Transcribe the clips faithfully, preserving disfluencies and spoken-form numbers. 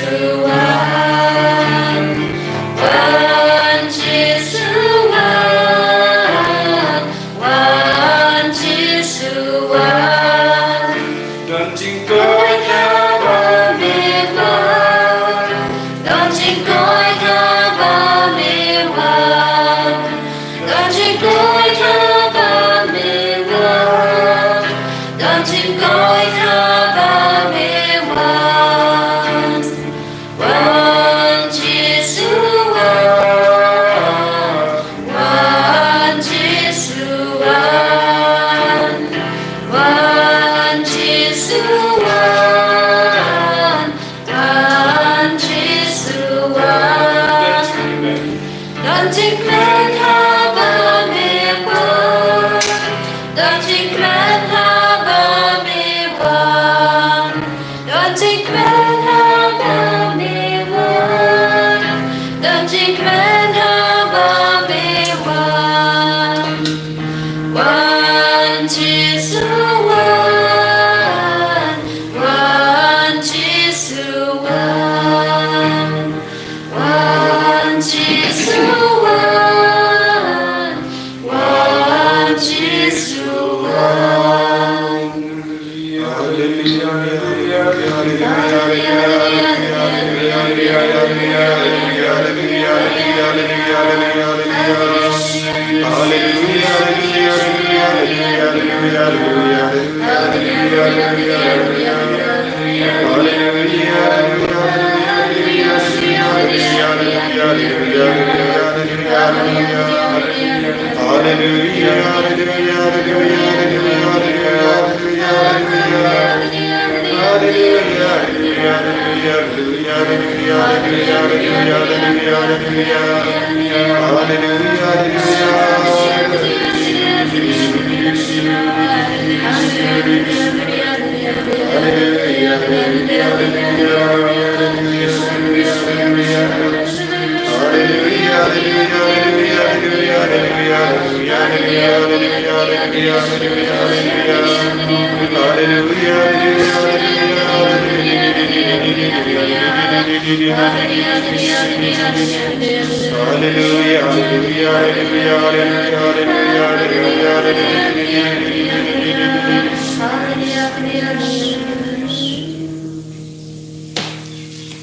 Wan, wan Jisu wan, wan Jisu wan. Don jingkoit haba me wan, don jingkoit haba me wan. Don jingkoit haba me wan, don jingkoit haba me wan. Wan Jisu wan, wan Jisu wan, wan Jisu wan, wan Jisu wan. Don jingkmen haba me wan, don jingkmen haba me wan. Don jingkmen haba me wan, don jingkmen haba me wan. Wan Jisu wan, wan Jisu wan, wan Jisu wan, wan Jisu wan.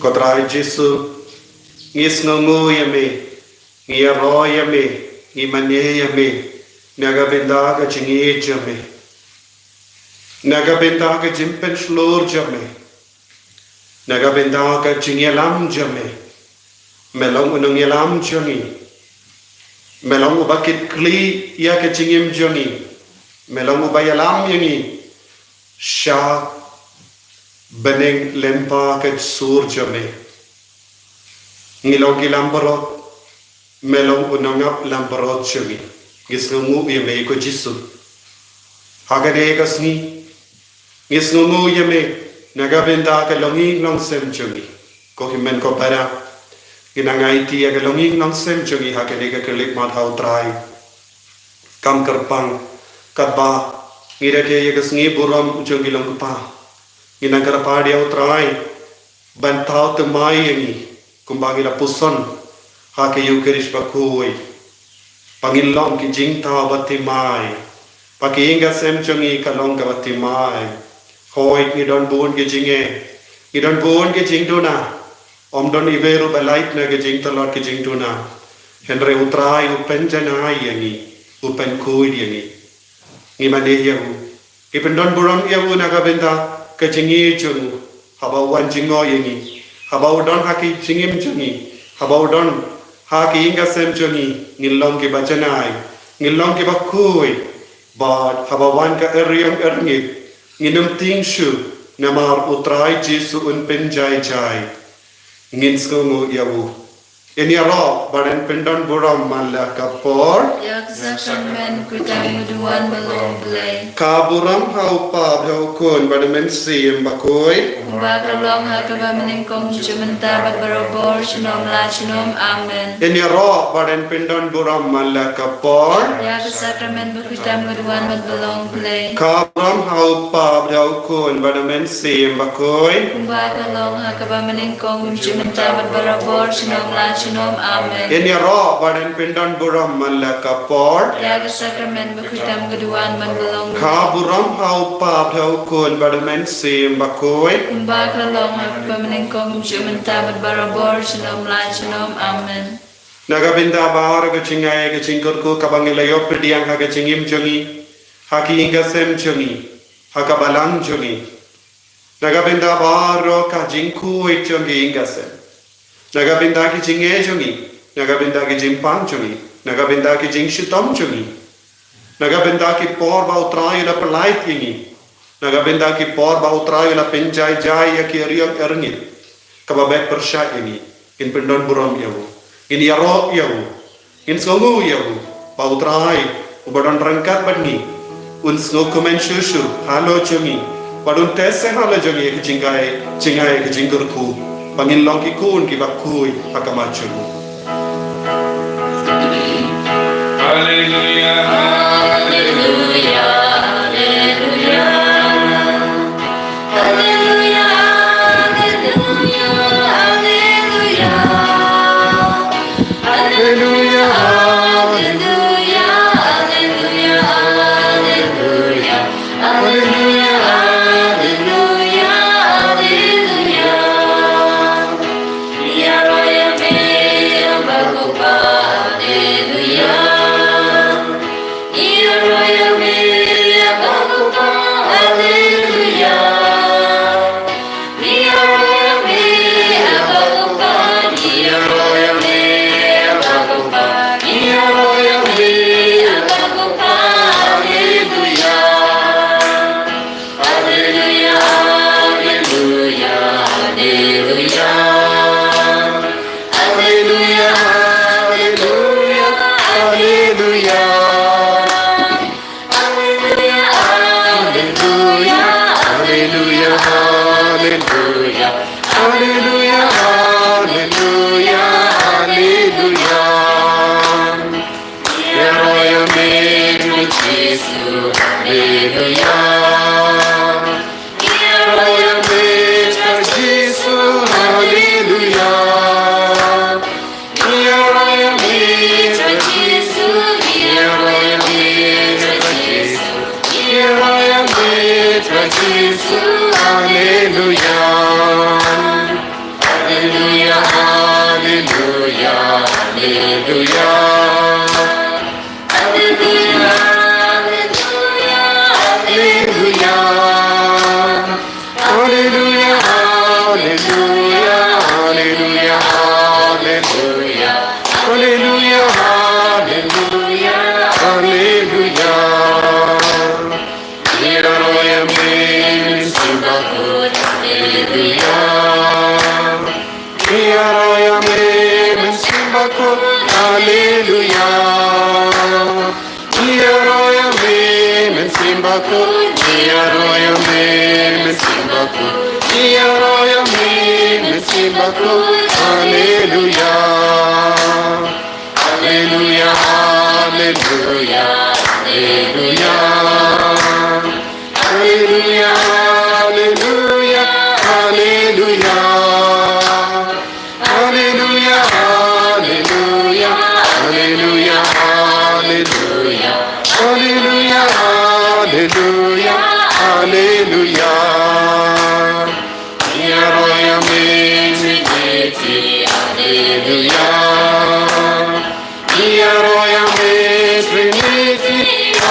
Ko Trai Jisu, ngi sngewnguh ïa me, ngi ïaroh ïa me, ngi mane ïa me na ka bynta ka jingïeit jong me, na ka bynta ka jingpynshlur jong me, na ka bynta ka jingïalam jong me. Me long u nongïalam jong ngi, me long uba kitkhlieh ïa ka jingim jong ngi, me long uba ïalam ïa ngi sha bneng lyngba ka sur jong me. Ngi long ki langbrot, me long u nongap langbrot jong ngi. Ngi sngewnguh ïa me ko Jisu. Ha kane ka sngi ngi sngewnguh ïa me na ka bynta ka longïing longsem jong ngi. Ko hynmen ko para, ngi nang aiti ïa ka longïing longsem jong ngi ha kane ka khyllipmat ha u Trai. Kam kyrpang, katba ngi rakhe ïa ka sngi burom jong ki longkpa, ngi nang kyrpad ïa u Trai ban thaw thymmai ïa ngi kumba ngi la puson ha ka Ïukharist bakhuid, ba ngin long ki jingthaw bathymmai, ba ka ïing ka sem jong ngi ka long kaba thymmai. Hooid, ngi don bun ki jingeh, ngi don bun ki jingduna. Ym don iwei ruh ba lait na ki jingtlot ki jingduna. Hynrei u Trai u pynjanai ïa ngi, u pynkhuid ïa ngi. Ngi mane ïa u. Ngi pyndon burom ïa u na ka bynta ka jingïeit jong u. Haba u wan jngoh ïa ngi, haba u don ha ki jingim jong ngi, haba u don ha ki ïing ka sem jong ngi, ngin long kiba janai, ngin long kiba khuid. Bad haba wan ka ïing ka sem, ngin ym tieng shuh, namar u Trai Jisu un pynjai jai. Ngin sngewnguh ïa u. Ngin ïaroh bad ngin pyndon burom man la ka por. Ïa ka sakramen ba khuid tam ka duwan bad long U Blei. Ka burom ha U Kpa bad ha U Khun bad U Mynsiem Bakhuid. Kumba ka la long ha kaba mynnyngkong, mynta bad barabor, junom la junom. Amen. Ngin ïaroh bad ngin pyndon burom man la ka por. Ïa ka sakramen ba khuid tam ka duwan bad long U Blei. Ka burom ha U Kpa bad ha U Khun bad U Mynsiem Bakhuid. Kumba ka la long ha kaba mynnyngkong, mynta bad barabor, junom la junom. Amen. Ngin ïaroh bad ngin pyndon burom man la ka por. Ïa ka sakramen ba khuid tam ka duwan bad long U Blei. Ka burom ha U Kpa bad ha U Khun bad U Mynsiem Bakhuid. Kumba ka la long ha kaba mynnyngkong, mynta bad barabor, junom la junom. Amen. Na ka bynta baroh ka jingai ka jingkyrkhu kaba ngi la ïoh pdiang ha ka jingim jong ngi, ha ki ïing ki sem jong ngi, ha ka balang jong ngi. Na ka bynta baroh ka jingkhuid jong ki ïing ki sem. Na ka bynta ki jingeh jong ngi, na ka bynta ki jingpang jong ngi, na ka bynta ki jingshitom jong ngi. Na ka bynta ki por ba U Trai u la pyllait ïa ngi. Na ka bynta ki por ba U Trai u la pynjai jai ïa ki riam ïa rngit. Kaba bek pyrshah ïa ngi. Ngin pyndon burom ïa u. Ngin ïaroh ïa u. Ngin sngewnguh ïa u. Ba U Trai uba don ryngkat bad ngi, un sngewkmen shuh shuh halor jong ngi. Bad un test halor jong ngi ïa ka jingai, jingai ka jingkyrkhu. Ba ngin long ki khun kiba khuid ha khmat jong u. Alleluia, alleluia, alleluia. Alleluia, alleluia, alleluia. Alleluia, alleluia, alleluia, alleluia. Alleluia, alleluia, alleluia. Ïaroh ïa me Abba Kpa, alleluia. Ïaroh ïa me Abba Kpa, alleluia. Ïaroh ïa me Abba Kpa, ïaroh ïa me Abba Kpa, ïaroh ïa me Abba Kpa, alleluia. Alleluia, alleluia, alleluia. Alleluia, alleluia, alleluia. Alleluia, alleluia, alleluia, alleluia. Alleluia, alleluia, alleluia. Ïaroh ïa me Jisu, alleluia. Ïaroh ïa me Jisu, alleluia. Ïaroh ïa me Jisu, ïaroh ïa me Jisu, ïaroh ïa me Jisu, alleluia. Alleluia, alleluia, alleluia. Alleluia, alleluia, alleluia. Alleluia, alleluia, alleluia, alleluia. Alleluia, alleluia, alleluia. Ïaroh ïa me Mynsiem Bakhuid, alleluia. Ïaroh ïa me Mynsiem Bakhuid, alleluia. Ïaroh ïa me Mynsiem Bakhuid, ïaroh ïa me Mynsiem Bakhuid, ïaroh ïa me Mynsiem Bakhuid, alleluia. Alleluia, alleluia, alleluia. Alleluia, alleluia, alleluia. Alleluia, alleluia, alleluia, alleluia. Alleluia, alleluia, alleluia. Ïaroh ïa me Trinity, alleluia. Ïaroh ïa me Trinity,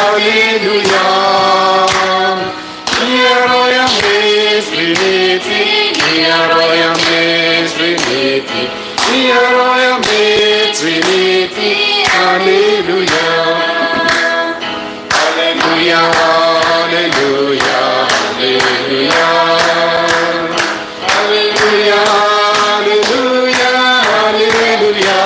alleluia. Ïaroh ïa me Trinity, ïaroh ïa me Trinity, ïaroh ïa me Trinity, alleluia. Alleluia, alleluia, alleluia. Alleluia, alleluia, alleluia.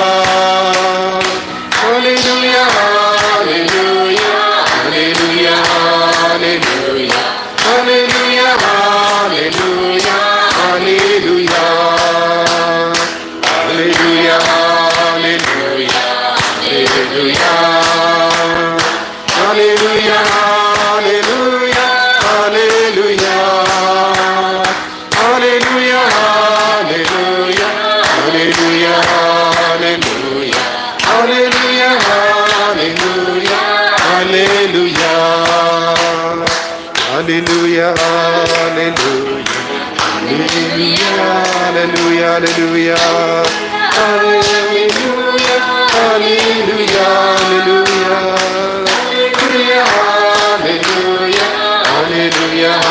Hallelujah, hallelujah, hallelujah, hallelujah, hallelujah, hallelujah, hallelujah, hallelujah, hallelujah, hallelujah, hallelujah, hallelujah,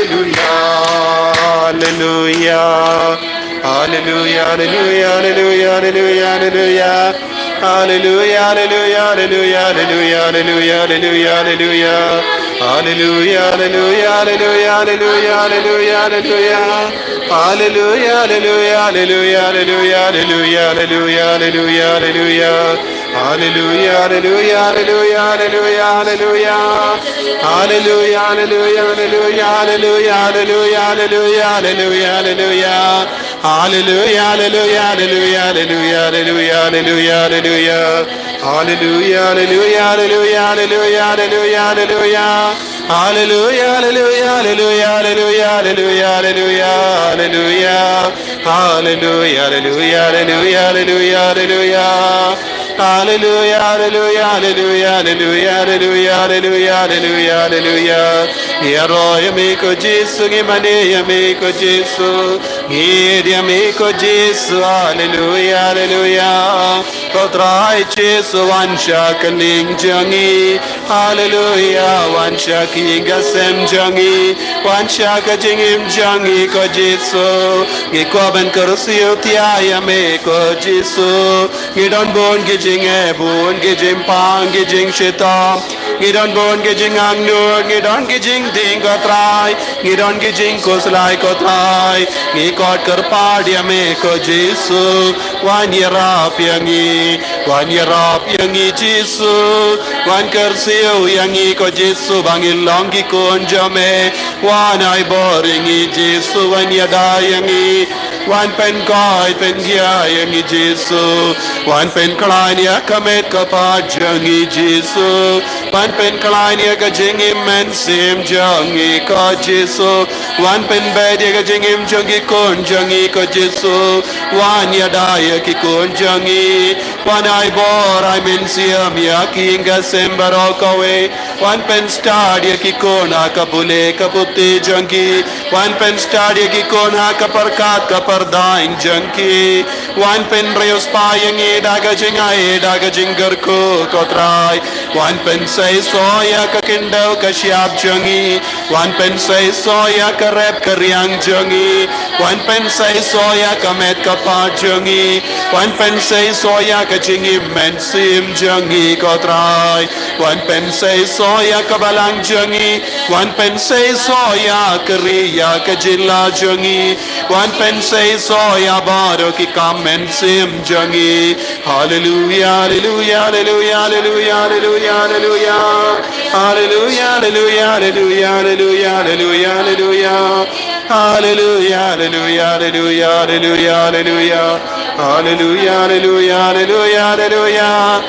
hallelujah, hallelujah. Hallelujah, hallelujah, hallelujah, hallelujah, hallelujah. Hallelujah, hallelujah, hallelujah, hallelujah, hallelujah, hallelujah. Hallelujah, hallelujah, hallelujah, hallelujah, hallelujah, hallelujah. Hallelujah, hallelujah, hallelujah, hallelujah, hallelujah, hallelujah, hallelujah, hallelujah. Hallelujah, hallelujah, hallelujah, hallelujah, hallelujah. Hallelujah, hallelujah, hallelujah, hallelujah, hallelujah, hallelujah, hallelujah, hallelujah. Hallelujah, hallelujah, hallelujah, hallelujah, hallelujah, hallelujah. Hallelujah, hallelujah, hallelujah, hallelujah, hallelujah, hallelujah. Hallelujah, hallelujah, hallelujah, hallelujah, hallelujah, hallelujah, hallelujah. Hallelujah, hallelujah, hallelujah, hallelujah, hallelujah. Hallelujah, hallelujah, hallelujah, hallelujah, hallelujah, hallelujah, hallelujah. Ngi ïaroh ïa me ko Jisu, ngi mane ïa me ko Jisu. Ngi ïeit ïa me ko Jisu, hallelujah, hallelujah. Ko Trai Jisu wan sha ka lieng jong ngi. Hallelujah, wan sha ka ïing ka sem jong ngi. Wan sha ka jingim jong ngi ko Jisu. Ngi kwah ban kyrsiew ïa me ko Jisu. Ngi don bun ki jingeh, bun ki jingpang, ki jingshitom. Ngi don bun ki jingangnud, ngi don ki jingding ko Trai. Ngi don ki jingkhuslai ko Trai. Ngi khot kyrpad ïa me ko Jisu. Wan ïarap ïa ngi, wan ïarap ïa ngi Jisu. Wan kyrsiew ïa ngi ko Jisu ba ngin long ki khun jong me. Wan ai bor ïa ngi Jisu, wan ïada ïa ngi. Wan pynkoit pynkhia ïa ngi Jisu. Wan pynkhlaiñ ïa ka met ka phad jong ngi Jisu. Wan pynkhlaiñ ïa ka jingim mynsiem jong ngi ko Jisu. Wan pynbeit ïa ka jingim jong ki khun jong ngi ko Jisu. Wan ïada ïa ki khun jong ngi. Wan ai bor ai mynsiem ïa ki ïing ka sem baroh kawei. Wan pynstad ïa ki khun ha ka pule ka puthi jong ki. Wan pynstad ïa ki khun ha ka pyrkhat ka pyrdaiñ jong ki. Wan pynriewspah ïa ngi da ka jingai da ka jingkyrkhu ko Trai. Wan pynseisoh ïa ka khyndew ka shyiap jong ngi. Wan pynseisoh ïa ka rep ka riang jong ngi. Wan pynseisoh ïa ka met ka phad jong ngi. Wan pynseisoh ïa ka jingim mynsiem jong ngi ko Trai. Wan pynseisoh ïa ka balang jong ngi. Wan pynseisoh ïa ka ri ïa ka jylla jong ngi. Wan pynseisoh ïa baroh ki kam mynsiem jong ngi. Hallelujah, hallelujah, hallelujah, hallelujah, hallelujah, hallelujah. Hallelujah, hallelujah, hallelujah, hallelujah, hallelujah, hallelujah. Hallelujah, hallelujah, hallelujah, hallelujah, hallelujah. Hallelujah, hallelujah, hallelujah, hallelujah, hallelujah.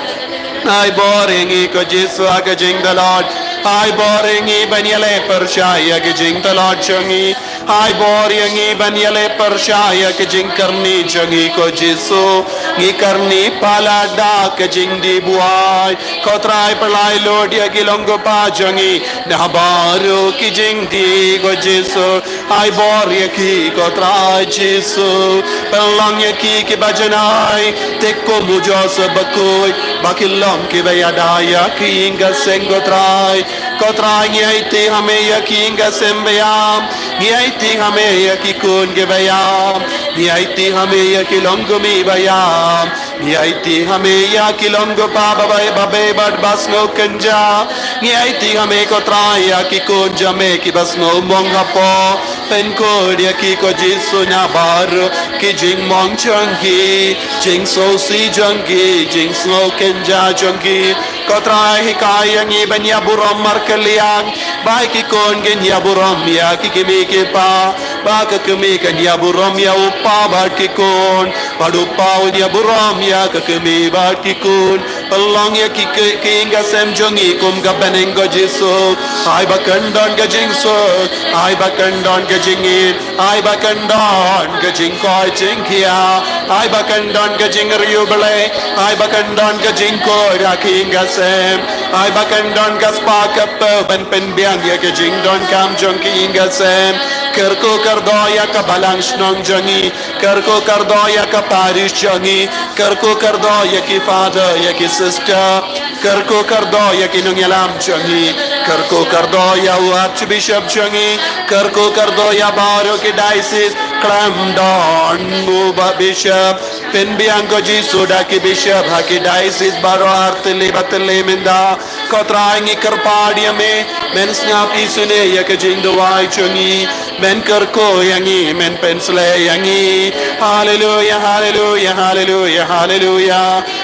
Ai bor ïa ngi ko Jisu ha ka jingtlot. Ai bor ïa ngi ban ïaleh pyrshah ïa ka jingtlot jong ngi. Ai bor ïa ngi ban ïaleh pyrshah ïa ka jingkyrni jong ngi ko Jisu. Ngi kyrni palat da ka jingdih buaid. Ko Trai, pynlait lut ïa ki long ko pa jong ngi na baroh ki jingdih ko Jisu. Ai bor ïa ki ko Trai Jisu. Pynlong ïa ki kiba janai te kum u Joseph bakhuid ba ki long kiba ïada ïa ki ïing ka sem ko Trai. Ko Trai, ngi aiti ha me ïa ki ïing ka sem ba ïam. Ngi aiti ha me ïa ki khun kiba ïam. Ngi aiti ha me ïa ki long kmie ba ïam. Ngi aiti ha me ïa ki long ko pa ba bei ba bei bad ba sngew kynja. Ngi aiti ha me ko Trai ïa ki khun jong me kiba sngew mong hapoh. Pynkhuid ïa ki ko Jisu na baroh ki jingmong jong ki, jingsngewsih jong ki, jingsngew kynja jong ki. Ko Trai, hikai ïa ngi ban ïaburom markylliang. Ba ki khun kin ïaburom ïa ki kmie ki kpa. Ba ka kmie kan ïaburom ïa u kpa bad ki khun. Bad u kpa un ïaburom ïa ka kmie bad ki khun. Pynlong ïa ki, ki, ki ïing ki sem jong ngi kum ka bneng ko Jisu. Ai ba kan don ka jingsuk, ai ba kan don ka jingïeit, ai ba kan don ka jingkoit jingkhiah, ai ba kan don ka jingriewblei, ai ba kan don ka jingkoit ha ki ïing ki sem, ai ba kan don ka spah ka phew ban pynbiang ïa ka jingdonkam jong ki ïing ki sem. Kyrkhu kyrdoh ïa ka balang shnong jong ngi, kyrkhu kyrdoh ïa ka parish jong ngi, kyrkhu kyrdoh ïa ki father, ïa ki sister, kyrkhu kyrdoh ïa ki nongïalam jong ngi, kyrkhu kyrdoh ïa u Archbishop jong ngi, kyrkhu kyrdoh ïa baroh ki diocese. Khlem don u Bishop, pynbiang ko Jisu da ki bishop ha ki diocese baroh artylli batylli mynta. Ko Trai ngi kyrpad ïa me, men sngap isynei ïa ka jingduwai jong ngi, men kyrkhu ïa ngi, men pynsleh ïa ngi. Haleluya, haleluya, haleluya, haleluya.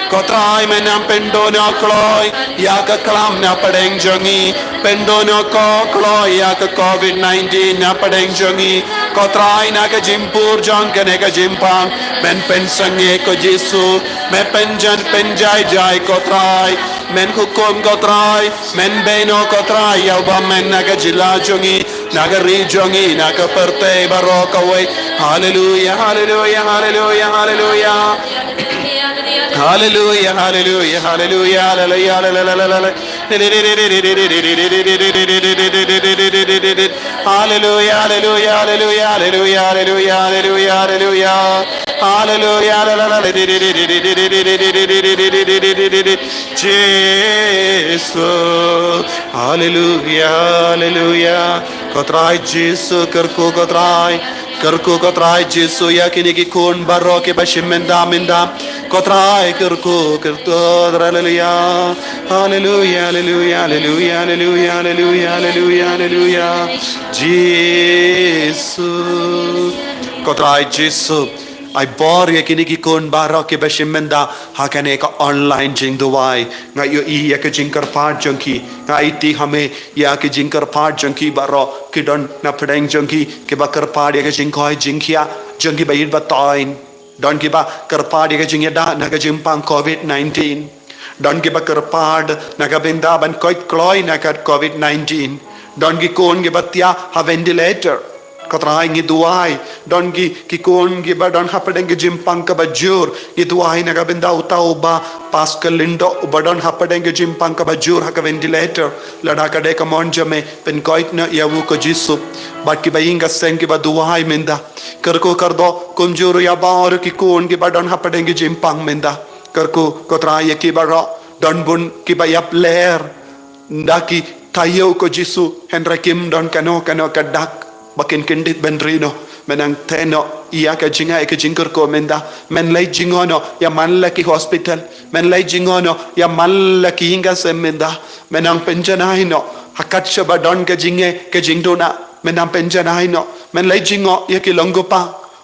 Ko Trai men nang pynduh noh kloi ïa ka klam na pdeng jong ngi, pynduh noh ko kloi ïa ka covid nineteen na pdeng jong ngi. Ko Trai na ka jingpur jong kane ka jingpang, men pynsangeh ko Jisu, men pynjan pynjai jai ko Trai, men hukum ko Trai, men beno ko Trai ïa uba men na ka jylla jong ngi, na ka ri jong ngi, na ka pyrthei baroh kawei. Haleluya, haleluya, haleluya, haleluya. Haleluya, haleluya, haleluya, haleluya, haleluya, haleluya. Haleluya, haleluya, haleluya, haleluya, haleluya, haleluya, haleluya. Haleluya, haleluya. Jisu. Haleluya, haleluya. Ko Trai Jisu, kyrkhu ko Trai. Kyrkhu ko Trai Jisu ïa kine ki khun baroh kiba shim mynta mynta. Ko Trai kyrkhu, kyrkhu, haleluya. Haleluya, haleluya, haleluya, haleluya, haleluya, haleluya, haleluya. Jisu. Ko Trai Jisu. Ai bor ïa kine ki khun baroh kiba shim mynta ha kane ka online jingduwai. Nga ïohi ïa ka jingkyrpad jong ki. Nga aiti ha me ïa ka jingkyrpad jong ki baroh ki don na pdeng jong ki, kiba kyrpad ïa ka jingkoit jingkhiah jong ki ba ïeit ba thoiñ. Don kiba kyrpad ïa ka jingïada na ka jingpang covid nineteen. Don kiba kyrpad na ka bynta ban koit kloi na ka covid nineteen. Don ki khun kiba thiah ha ventilator. Ko Trai ngi duwai. Don ki, ki khun kiba don hapdeng ka jingpang kaba jur. Ngi duwai na ka bynta uta u Bah Pascal Lyngdoh uba don hapdeng ka jingpang kaba jur ha ka ventilator. Lada ka dei ka mon jong me, pynkoit noh ïa u ko Jisu. Bad kiba ïing ki sem kiba duwai mynta. Kyrkhu kyrdoh kumjuh ruh ïa baroh ki khun kiba don hapdeng ka jingpang mynta. Kyrkhu ko Trai ïa ki baroh, don bun kiba ïap ler da ki taïew ko Jisu, hynrei kim don kano kano ka dak ba kin kyndit bynriew noh. Men nang theh noh ïa ka jingai ka jingkyrkhu mynta. Men leit jngoh noh ïa man la ki hospital, men leit jngoh noh ïa man la ki ïing ki sem mynta. Men nang pynjanai noh ha kat shaba don ka jingeh ka jingduna. Men nang pynjanai noh, men leit jngoh ïa ki long kpa,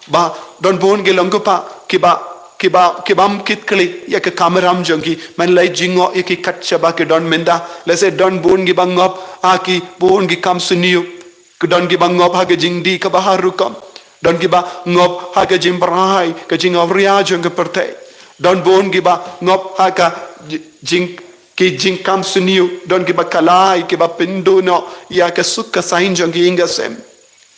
ba don bun ki long kpa kiba, kiba, kibym kit khlieh ïa ka kamram jong ki. Men leit jngoh ïa ki kat shaba ki don mynta. Lehse don bun kiba ngop ha ki bun ki kam sniew. Ki don kiba ngop ha ka jingdih kaba har rukom. Don kiba ngop ha ka jingbrai ka jingawria jong ka pyrthei. Don bun kiba ngop ha ka ji-, jing, ki jingkam sniew. Don kiba kalai kiba pynduh noh ïa ka suk ka saiñ jong ki ïing ki sem.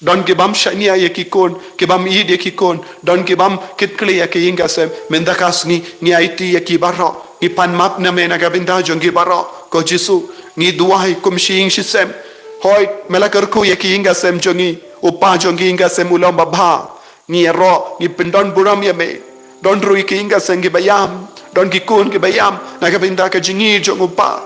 Don kibym shaniah ïa ki khun, kibym ïeit ïa ki khun, don kibym kit khlieh ïa ki ïing ki sem. Mynta ka sngi ngi aiti ïa ki baroh, ngi pan map na me na ka bynta jong ki baroh. Ko Jisu, ngi duwai kum shi ïing shi sem. Hooid, me la kyrkhu ïa ki ïing ki sem jong ngi, u kpa jong ki ïing ki sem u long babha. Ngi ïaroh, ngi pyndon burom ïa me. Don ruh ki ïing ki sem kiba ïam, don ki khun kiba ïam na ka bynta ka jingïeit jong u kpa.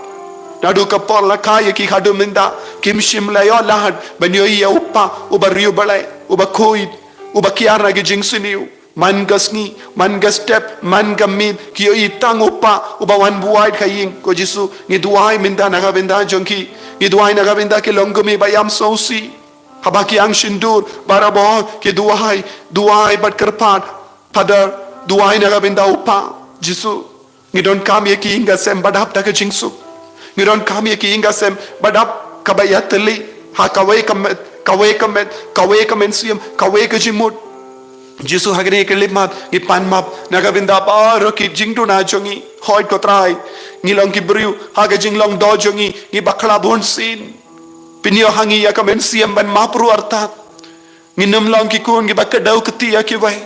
Naduh ka por la kha ïa ki haduh mynta, kim shym la ïoh lad ban ïohi ïa u kpa uba riewblei, uba khuid, uba kiar na ki jingsniew. Man ka sngi, man ka step, man ka miet, ki ïohi tang u kpa uba wan buaid ha ïing. Ko Jisu, ngi duwai mynta na ka bynta jong ki. Ngi duwai na ka bynta ki longkmie ba ïam sngewsih. Haba ki ang shyntur, barabor ki duwai, duwai bad kyrpad. Father, duwai na ka bynta u kpa. Jisu, ngi donkam ïa ki ïing ki sem ba dap da ka jingsuk. Ngi donkam ïa ki ïing ki sem ba dap kaba ïatylli ha kawei ka met, kawei ka met, kawei ka mynsiem, kawei ka jingmut. Jisu, ha kane ka khyllipmat ngi pan map na ka bynta baroh ki jingduna jong ngi. Hooid ko Trai, ngi long ki briew ha ka jinglong doh jong ngi, ngi bakla bun sien. Pynïoh ha ngi ïa ka mynsiem ban map ruh artat. Ngim long ki khun kiba kdew kti ïa kiwei.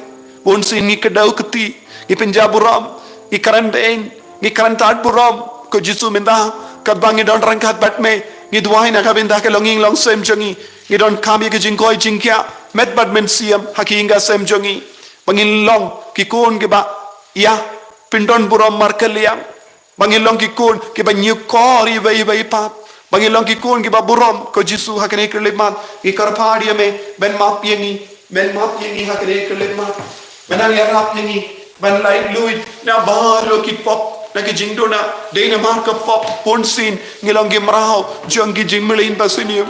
Bun sien ngi kdew kti, ngi pynjah burom, ngi kren beiñ, ngi kren tad burom. Ko Jisu, mynta katba ngi don ryngkat bad me, ngi duwai na ka bynta ka longïing longsem jong ngi. Ngi donkam ïa ka jingkoit jingkhiah met bad mynsiem ha ka ïing ka sem jong ngi. Ba ngin long ki khun kiba ïa pyndon burom markylliang. Ba ngin long ki khun kiba ñiewkor iwei ïa iwei pat. Ba ngin long ki khun kiba burom. Ko Jisu, ha kane ka khyllipmat ngi kyrpad ïa me ban map ïa ngi, ban map ïa ngi ha kane ka khyllipmat. Ban nang ïarap ïa ngi ban laitluid na baroh ki pop, na ki jingduna. Dei namar ka pop bun sien ngi long ki mraw jong ki jingmlien basniew.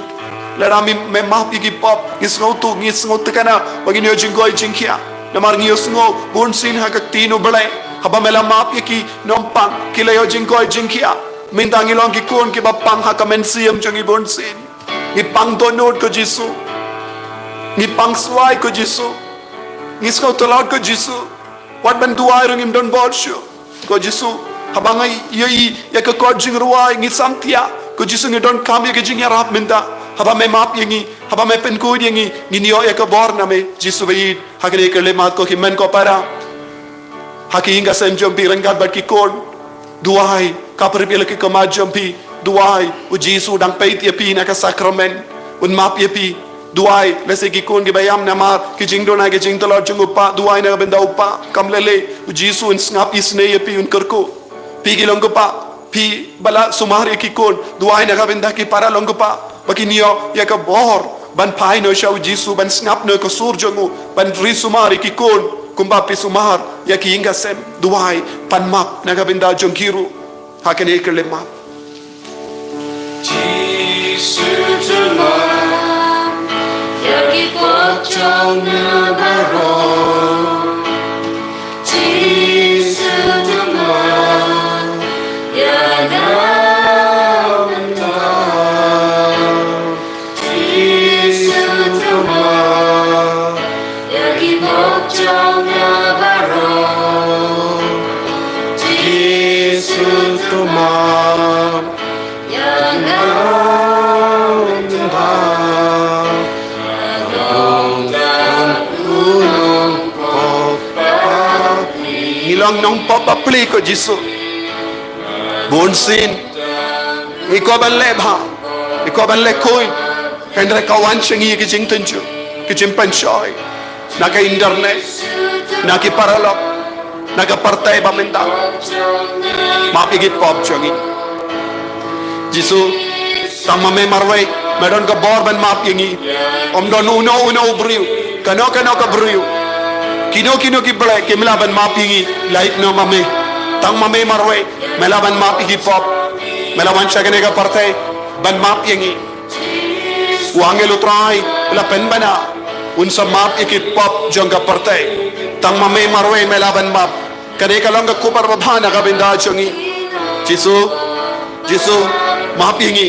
Lada me, me map ïa ki pop, ngi sngewthuh, ngi sngewthuh kane ba ngin ïoh jingkoit jingkhiah. Namar ngi ïohsngew bun sien ha ka ktien U Blei, haba me la map ïa ki nongpang, ki la ïoh jingkoit jingkhiah. Mynta ngi long ki khun kiba pang ha ka mynsiem jong ngi bun sien. Ngi pang dohnud ko Jisu. Ngi pang swai ko Jisu. Ngi sngewtlot ko Jisu. Wat ban duwai ruh ngim don bor shuh. Ko Jisu, haba ngi ïohi ïa ka kot jingrwai ngi samthiah. Ko Jisu, ngi donkam ïa ka jingïarap mynta. Haba me map ïa ngi, haba me pynkhuid ïa ngi, ngin ïoh ïa ka bor na me. Jisu baieit, ha kane ka khyllipmat ko hynmen ko para, ha ka ïing ka sem jong phi ryngkat bad ki khun, duwai, ka pyrshah ïa la ki khmat jong phi. Duwai, U Jisu u dang peit ïa phi na ka sakramen, un map ïa phi. Duwai, lehse ki khun kiba ïam namar ki jingduna ki jingtlot jong u kpa, duwai na ka bynta u kpa. Kam lei lei, U Jisu un sngap isynei ïa phi, un kyrkhu. Phi ki long ki kpa, phi ba la sumar ïa ki khun, duwai na ka bynta ki para long ki kpa, ba kin ïoh ïa ka bor ban phai noh sha U Jisu, ban sngap noh ka sur jong u, ban ri sumar ïa ki khun kumba phi sumar ïa ka ïing ka sem. Duwai, pan map na ka bynta jong ki ruh ha kane ka khyllipmat. Jisu, to map ïa ki pop jong nga baroh. Jisu, to map ïa nga mynta. Jisu, to map ïa ki pop jong nga baroh. Jisu, to map ïa nga mynta. Ngi long nongpop bapli ko Jisu. Bun sien ngi kwah ban leh bha, ngi kwah ban leh khuid. Hynrei ka wan sha ngi ki jingtynjuh, ki jingpynshoi, na ka internet, na ki paralok, na ka pyrthei ba mynta. Map ïa ki pop jong ngi. Jisu, tang ma me marwei me don ka bor ban map ïa ngi. Ym don uno uno u briew, kano kano ka briew, kino kino ki blei kim lah ban map ïa ngi, lait noh ma me. Tang ma me marwei me lah ban map ïa ki pop. Me la wan sha kane ka pyrthei ban map ïa ngi. U angel U Trai u la pynbna, un sa map ïa ki pop jong ka pyrthei. Tang ma me marwei me lah ban map. Kane ka long ka khubor babha na ka bynta jong ngi. Jisu, Jisu, map ïa ngi.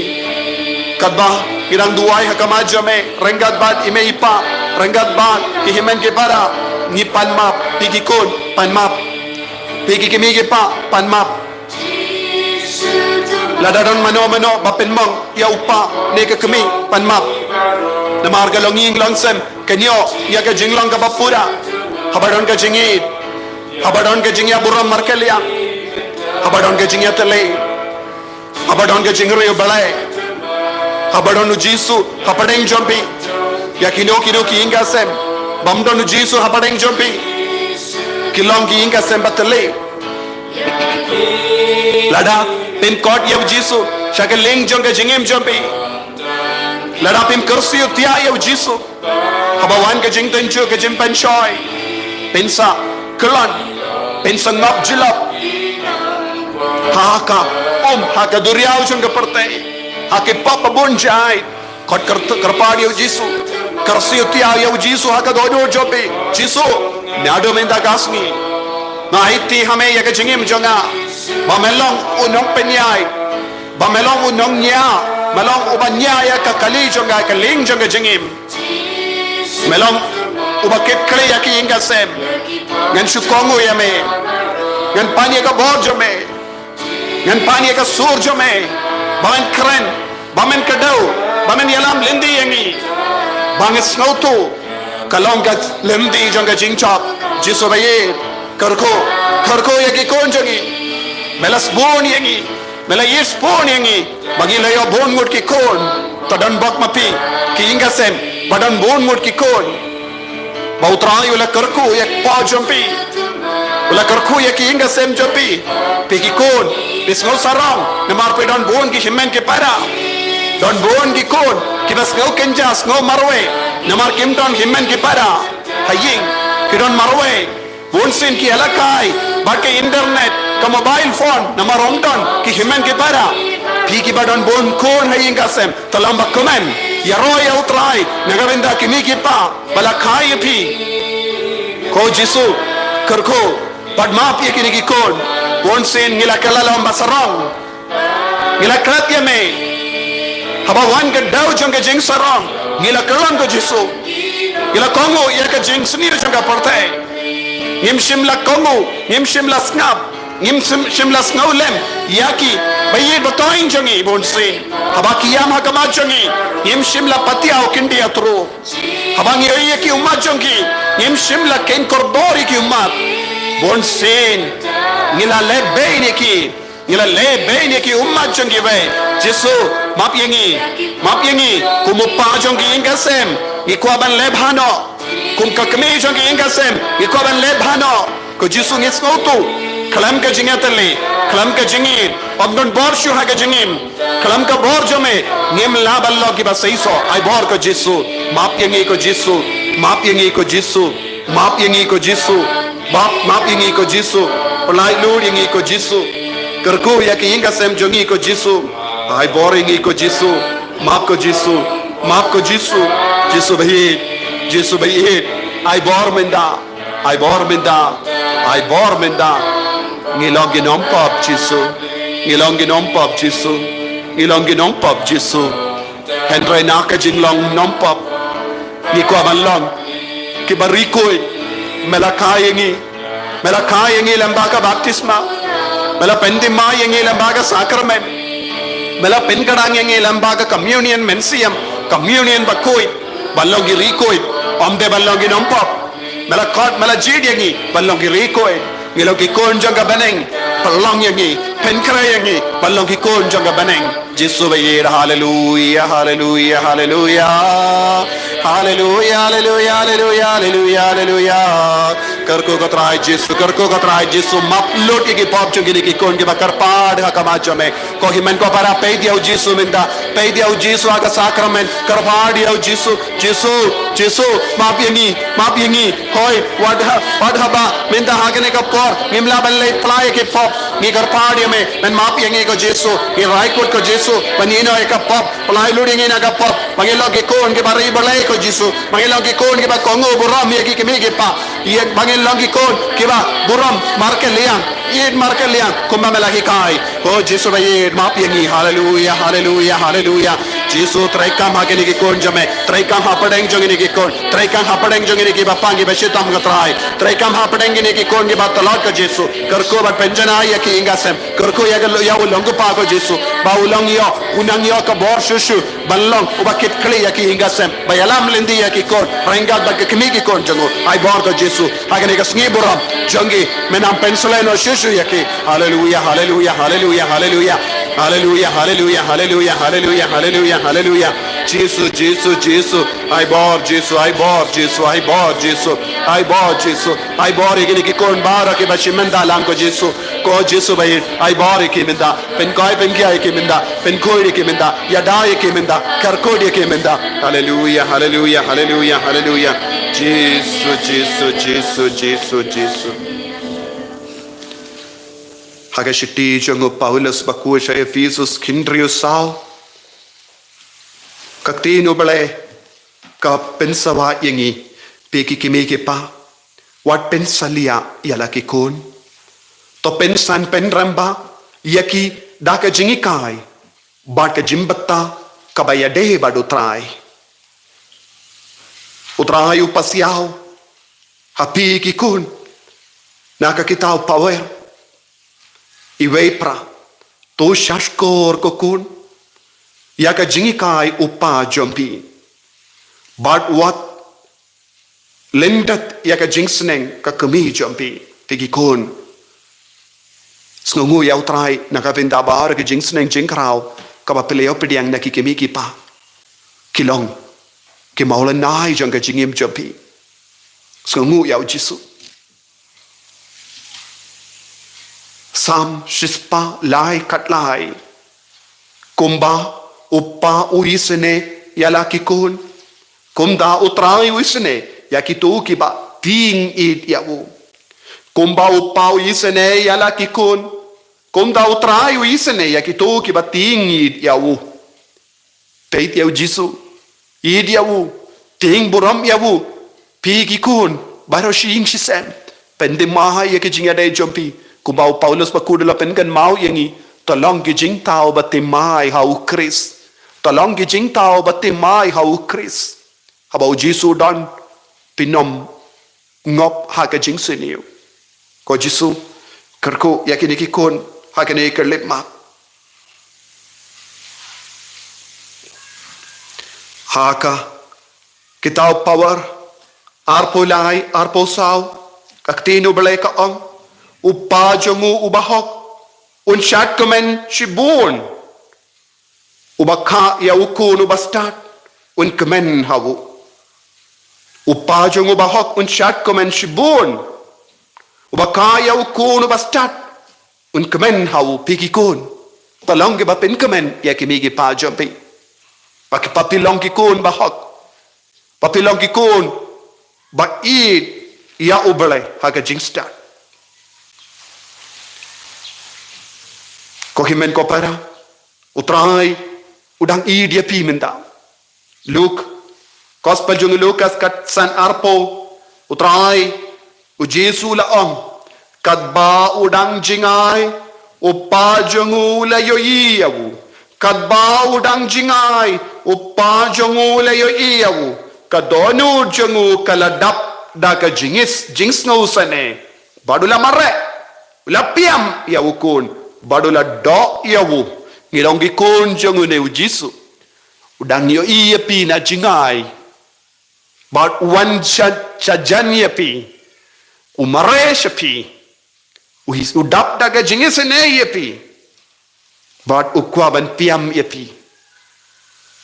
Katba ngi dang duwai ha khmat jong me ryngkat bad i mei i pa, ryngkat bad ki hynmen ki para, ngi pan map. Phi ki khun, pan map. Phi ki kmie ki kpa, pan map. Lada don mano mano ba pynmong ïa u kpa ne ka kmie, pan map. Namar ka longïing longsem kan ïoh ïa ka jinglong kaba pura. Haba don ka jingïeit, haba don ka jingïaburom markylliang, haba don ka jingïatylli, haba don ka jingriewblei, haba don U Jisu hapdeng jong phi. Ïa kino kino ki ïing ka sem bym don U Jisu hapdeng jong phi, ki long ki ïing ka sem ba tylli. Lada phin khot ïa U Jisu sha ka lieng jong ka jingim jong phi, lada phin kyrsiew thiah ïa U Jisu, haba wan ka jingtynjuh ka jingpynshoi, phin sa kyllon, phin sa ngop jyllop ha ka um, ha ka duriaw jong ka pyrthei, ha ki pop ba bun jait. Khot kyr-, kyrpad ïa U Jisu. Kyrsiew thiah ïa U Jisu ha ka dohnud jong phi. Jisu, naduh mynta ka sngi nga aiti ha me ïa ka jingim jong nga, ba me long u nongpynïaid, ba me long u nongñiah, me long uba ñiah ïa ka kali jong nga, ka lieng jong ka jingim. Me long uba kit khlieh ïa ki ïing ka sem. Ngan shu kohnguh ïa me. Ngan pan ïa ka bor jong me. Ngan pan ïa ka sur jong me. Ba men kren, ba men kdew, ba men ïalam lynti ïa ngi. Ba ngi sngewthuh ka long ka lynti jong ka jingjop. Jisu ba ïeit, kyrkhu, kyrkhu ïa ki khun jong ngi. Me la sbun ïa ngi, me la ïeit sbun ïa ngi. Ba ngi la ïoh bun ngut ki khun. To don bok ma phi ki ïing ka sem ba don bun ngut ki khun. Ba U Trai u la kyrkhu ïa ka pop jong phi. U la kyrkhu ïa ki ïing ka sem jong phi. Phi ki khun, phi sngew sarong namar phi don bun ki hynmen ki para. Don bun ki khun kiba sngew kynja, sngew marwei namar kim don hynmen ki para. Ha ïing ki don marwei. Bun sien ki ïalehkai bad ka internet, ka mobile phone, namar ym don ki hynmen ki para. Phi kiba don bun khun ha ïing ka sem, to lem ba kmen, ïaroh ïa U Trai na ka bynta ki kmie ki kpa ba la kha ïa phi. Ko Jisu, kyrkhu bad map ïa kine ki khun. Bun sien ngi la kylla lem ba sarong. Ngi la klet ïa me. Haba wan ka daw jong ka jingsarong, ngi la kyllon, ko Jisu. Ngi la kohnguh ïa ka jingsniew jong ka pyrthei. Ngim shym la kohnguh, ngim shym la sngap, ngim shym, shym la sngewlem ïa ki ba ïeit ba thoiñ jong ngi, bun sien. Haba ki ïam ha khmat jong ngi, ngim shym la patiaw khyndiat ruh. Haba ngi ïohi ïa ki ummat jong ki, ngim shym la kheiñ kordor ïa ki ummat. Bun sien ngi la leh bein ïa ki. Ngi la leh bein ïa ki ummat jong kiwei. Jisu, map ïa ngi, map ïa ngi. Kum u kpa jong ki ïing ka sem, ngi kwah ban leh bha noh. Kum ka kmie jong ki ïing ka sem, ngi kwah ban leh bha noh. Ko Jisu, ngi sngewthuh khlem ka jingïatylli, khlem ka jingïeit, ym don bor shuh ha ka jingim. Khlem ka bor jong me ngim lah ban long kiba seisoh. Ai bor, ko Jisu, map ïa ngi, ko Jisu, map ïa ngi, ko Jisu. Map ïa ngi, ko Jisu. Map, map ïa ngi, ko Jisu. Pyllait lut ïa ngi, ko Jisu. Kyrkhu ïa ki ïing ka sem jong ngi, ko Jisu. Ai bor ïa ngi, ko Jisu. Map, ko Jisu. Map, ko Jisu. Jisu ba ïeit, Jisu ba ïeit. Ai bor mynta, ai bor mynta, ai bor mynta. Ngi long ki nongpop, Jisu. Ngi long ki nongpop, Jisu. Ngi long ki nongpop, Jisu. Hynrei na ka jinglong nongpop, ngi kwah ban long kiba ri khuid. Me la kha ïa ngi, me la kha ïa ngi lem bad ka baptisma. Me la pynthymmai ïa ngi lem bad ka sakramen. Me la pynkhrang ïa ngi lem bad ka communion mynsiem, communion bakhuid. Ban long ki ri khuid, ym dei ban long ki nongpop. Me la khot, me la jied ïa ngi ban long ki ri khuid. Ngi long ki khun jong ka bneng. Pynlong ïa ngi, pynkhreh ïa ngi ban long ki khun jong ka bneng. Jisu ba ïeit, haleluya, haleluya, haleluya. Haleluya, haleluya, haleluya, haleluya, haleluya. Kyrkhu ko Trai Jisu, kyrkhu ko Trai Jisu, map lut ïa ki pop jong kine ki khun kiba kyrpad ha khmat jong me. Ko hynmen ko para, peit ïa u Jisu mynta, peit ïa u Jisu ha ka sakramen, kyrpad ïa u Jisu, Jisu, Jisu, map ïa ngi, map ïa ngi. Hooid, wat ha, wat haba mynta ha kane ka por ngim lah ban leit phla ïa ki pop, ngi kyrpad ïa me ban map ïa ngi, ko Jisu. Ngi rai kut, ko Jisu, ban ïehnoh ïa ka pop. Pyllait lut ïa ngi na ka pop, ba ngin long ki khun kiba ri Blei, ko Jisu. Ba ngin long ki khun kiba kohnguh burom ïa ki kmie ki kpa. Ïa, ba ngin long ki khun kiba burom markylliang, ïeit markylliang kumba me la hikai. Ko Jisu ba ïeit, map ïa ngi. Haleluya, haleluya, haleluya. Jisu, treikam ha kine ki khun jong me. Treikam hapdeng jong kine ki khun. Treikam hapdeng jong kine kiba pang kiba shitom, ko Trai. Treikam hapdeng kine ki khun kiba tlot, ko Jisu. Kyrkhu bad pynjanai ïa ki ïing ka sem. Kyrkhu ïa ka, ïa u long u kpa, ko Jisu, ba u long ïoh, u nang ïoh ka bor shuh shuh ban long uba kit khlieh ïa ki ïing ka sem, ba ïalam lynti ïa ki khun ryngkat bad ki kmie ki khun jong u. Ai bor, ko Jisu, ha kane ka sngi burom jong ki, me nang pynshlei noh shuh shuh ïa ki. Haleluya, haleluya, haleluya, haleluya. Haleluya, haleluya, haleluya, haleluya, haleluya, haleluya. Jisu, Jisu, Jisu. Ai bor, Jisu, ai bor, Jisu, ai bor, Jisu. Ai bor, Jisu. Ai bor ïa kine ki khun baroh kiba shim bynta lang, ko Jisu. Ko Jisu ba ïeit, ai bor ïa ki mynta. Pynkhuid, pynkhia ïa ki mynta. Pynkhuid ïa ki mynta. Ïada ïa ki mynta. Kyrkhu ïa ki mynta. Haleluya, haleluya, haleluya, haleluya. Jisu, Jisu, Jisu, Jisu, Jisu. Ha ka shithi jong u Paulus bakhuid sha Ephesus, khyndai u saw. Ka ktien U Blei ka pynsawa ïa ngi, phi ki kmie ki kpa, wat pynsalia ïa la ki khun. To pynsan pynrem bha ïa ki da ka jinghikai bad ka jingbatai kaba ïadei bad U Trai. U Trai u pasiaw Ha phi ki khun, na ka kitab Pawer, iwei pra, to shahshkor ko khun ïa ka jinghikai u pa jong phi, bad wat lyndet ïa ka jingsneng ka kmie jong phi. Phi ki khun, sngewnguh ïa U Trai na ka bynta ba ha ka jingsneng jingkhraw kaba phi la ïoh pdiang na ki kmie ki kpa, ki long ki mawlynnai jong ka jingim jong phi. Sngewnguh ïa U Jisu. Salm shispah lai khatlai. Kumba u pa u isynei ïa la ki khun, kumta U Trai u isynei ïa kito kiba tieng ïeit ïa u. Kumba u pa u isynei ïa la ki khun, kumta U Trai u isynei ïa kito kiba tieng ïeit ïa u. Peit ïa U Jisu, ïeit ïa u, tieng burom ïa u. Phi ki khun, baroh shi ïing shi sem, pynthymmai ïa ki jingïadei jong phi. Kumba u Paulus bakhuid u la pynkynmaw ïa ngi, to long ki jingthaw ba thymmai ha U Khrist. To long ki jingthaw ba thymmai ha U Khrist. Haba U Jisu u don, phin ym ngop ha ka jingsniew. Ko Jisu, kyrkhu ïa kine ki khun ha kane ka lip mat. Ha ka kitab Pawer arphew lai, arphew saw, ka ktien U Blei ka ong, u pa jong u uba hok un shad kmen shibun. Uba kha ïa u khun uba stad, un kmen ha u. U pa jong u uba hok un shad kmen shibun. Uba kha ïa u khun uba stad, un kmen ha u. Phi ki khun, to long kiba pynkmen ïa ki kmie ki kpa jong phi. Ba ki, ba phi long ki khun ba hok. Ba phi long ki khun ba ïeit ïa U Blei ha ka jingstad. Ko hynmen ko para, U Trai u dang ïeit ïa phi mynta. Luk, Gospel jong u Lukas khatsan arphew, U Trai, U Jisu u la ong, katba u dang jngai, u pa jong u u la ïohi ïa u. Katba u dang jngai, u pa jong u u la ïohi ïa u. Ka dohnud jong u ka la dap da ka jingis, jingsngewsynei. Bad u la mareh, u la piam ïa u khun, bad u la doh ïa u. Ngi long ki khun jong une U Jisu. U dang ïohi ïa phi na jngai. Bad u wan sha, sha jan ïa phi. U mareh sha phi. U his-, u dap da ka jingisynei ïa phi. Bad u kwah ban piam ïa phi.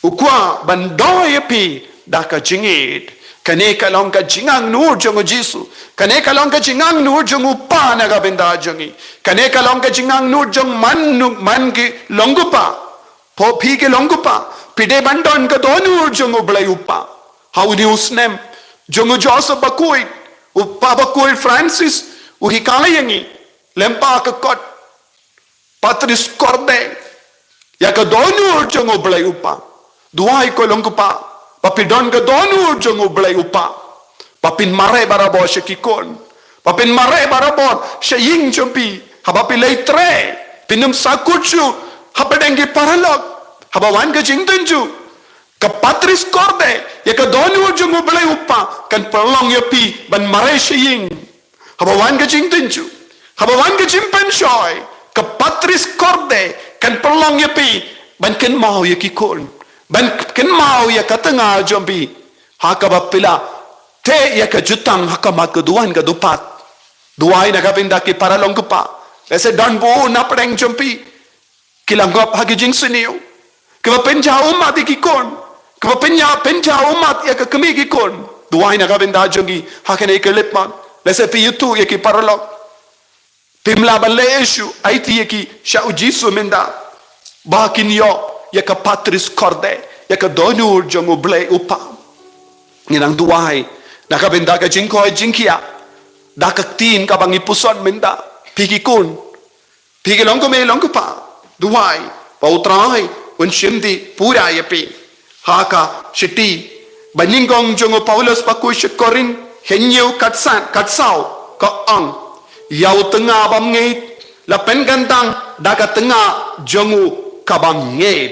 U kwah ban doh ïa phi da ka jingïeit. Kane ka long ka jingangnud jong U Jisu. Kane ka long ka jingangnud jong u pa na ka bynta jong ngi. Kane ka long ka jingangnud jong man, man ki long u pa. Phi ki long u pa, phi dei ban don ka dohnud jong U Blei u pa. Ha une u snem jong u Joseph bakhuid, u pa bakhuid Francis u hikai ïa ngi lyngba ka kot Patris Corde ïa ka dohnud jong U Blei u pa. Duwai ko long u pa, ba phi don ka dohnud jong U Blei u pa. Ba phin mareh barabor sha ki khun. Ba phin mareh barabor sha ïing jong phi. Haba phi leit trei, phin ym sahkut shuh hapdeng ki paralok. Haba wan ka jingtynjuh, ka Patris Corde ïa ka dohnud jong U Blei u pa kan pynlong ïa phi ban mareh sha ïing. Haba wan ka jingtynjuh, haba wan ka jingpynshoi, ka Patris Corde kan pynlong ïa phi ban kynmaw ïa ki khun, ban kynmaw ïa ka tnga jong phi. Ha kaba phi la teh ïa ka jutang ha khmat ka duwan ka dupat. Duwai na ka bynta ki paralok u pa. Lehse don bun napdeng jong phi ki la ngop ha ki jingsniew. Kiba pynjaw ummat ïa ki khun. Kiba pynjaw, pynjaw ummat ïa ka kmie ki khun. Duwai na ka bynta jong ngi ha kane ka lipmat. Lehse phi ïathuh ïa ki paralok. Phim lah ban leh shuh aiti ïa ki sha U Jisu mynta ba kin ïoh ïa ka Patris Corde, ïa ka dohnud jong U Blei u pa. Ngi nang duwai na ka bynta ka jingkoit jingkhiah da ka ktien kaba ngi puson mynta. Phi ki khun, phi ki long kmie long kpa, duwai ba U Trai un shim dih pura ïa phi. Ha ka shithi banyngkong jong u Paulus bakhuid sha Korinth, hynñiew, khatsan, khatsaw, ka ong, ïa u tnga bymngeit la pynkyntang da ka tnga jong u kaba ngeit.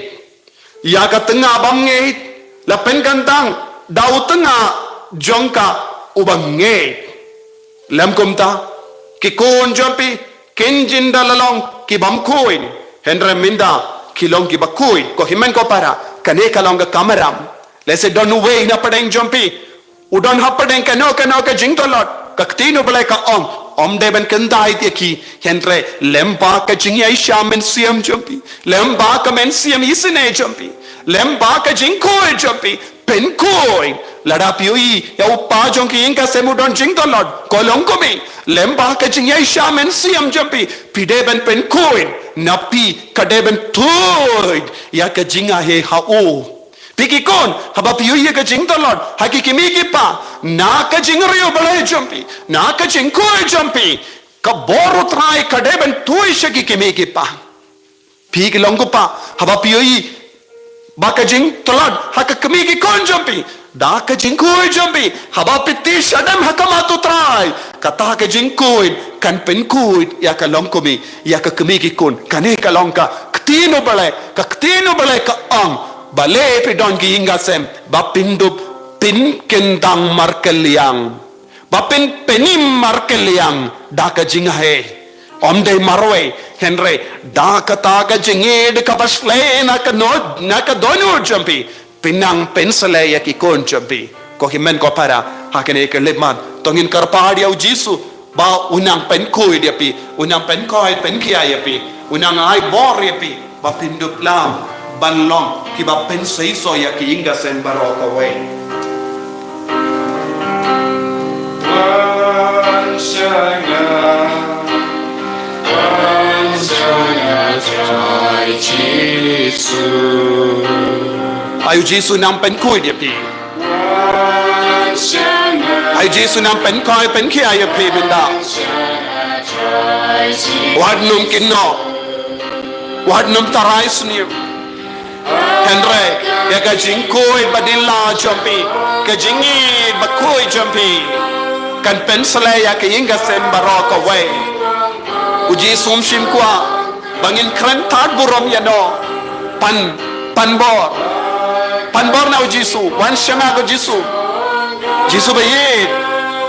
Ïa ka tnga bymngeit la pynkyntang da u tnga jong ka uba ngeit. Lym kumta, ki khun jong phi kin jin da la long ki bym khuid, hynrei mynta ki long ki ba khuid. Ko hynmen ko para, kane ka long ka kamram. Lehse don uwei na pdeng jong phi u don ha pdeng kano kano ka jingtlot, ka ktien u Blei ka ong, ym dei ban kyntait ïa ki, hynrei lem bad ka jingïaishah mynsiem jong phi, lem bad ka mynsiem isynei jong phi, lem bad ka jingkhuid jong phi, pynkhuid. Lada phi ïohi ïa u kpa jong ki ïing ka sem u don jingtlot, ko long kumne, lem bad ka jingïaishah mynsiem jong phi, phi dei ban pynkhuid. Na phi ka dei ban tuid ïa ka jingaiei ha u. Phi ki khun, haba phi ïohi ïa ka jingtlot ha ki kmie ki kpa, na ka jingrwai Blei jong phi, na ka jingkhuid jong phi, ka bor u Trai ka dei ban tuid sha ki kmie ki kpa. Phi ki long u kpa, haba phi ïohi ba ka jingtlot ha ka kmie ki khun jong phi, da ka jingkhuid jong phi, haba phi tih shadem ha khmat u Trai, kata ka jingkhuid kan pynkhuid ïa ka longkmie, ïa ka kmie ki khun. Kane ka long ka ktien u Blei, ka ktien u Blei ka ong, balei phi don ki ïing ka sem, ba phin dup pynkyndang markylliang, ba phin pynim markylliang da ka jingaiei. Ym dei marwei, hynrei da kata ka jingïeit kaba shlei na ka no-, na ka dohnud jong phi, phin nang pynsleh ïa ki khun jong phi. Ko hynmen ko para, ha kane ka khyllipmat to ngin kyrpad ïa u Jisu ba un nang pynkhuid ïa phi, un nang pynkhuid pynkhiah ïa phi, un nang ai bor ïa phi, ba phin dup lam ban long ki ba pynseisoh ïa ki ïing ka sem baroh kawei. Ai u Jisu nang pynkhuid ïa phi. Ai u Jisu nang pynkhuid pynkhiah ïa phi mynta. Wat nym kynnoh, wat nym tharai sniew. Hynrei ïa ka jingkhuid badila jong phi, ka jingïeit bakhuid jong phi, kan pynsleh ïa ka ïing ka sem baroh kawei. U Jisu um shym kwah ba ngin kren tad burom ïano. Pan, pan bor. Pan bor na u Jisu, wan sha nga ko Jisu. Jisu baieit,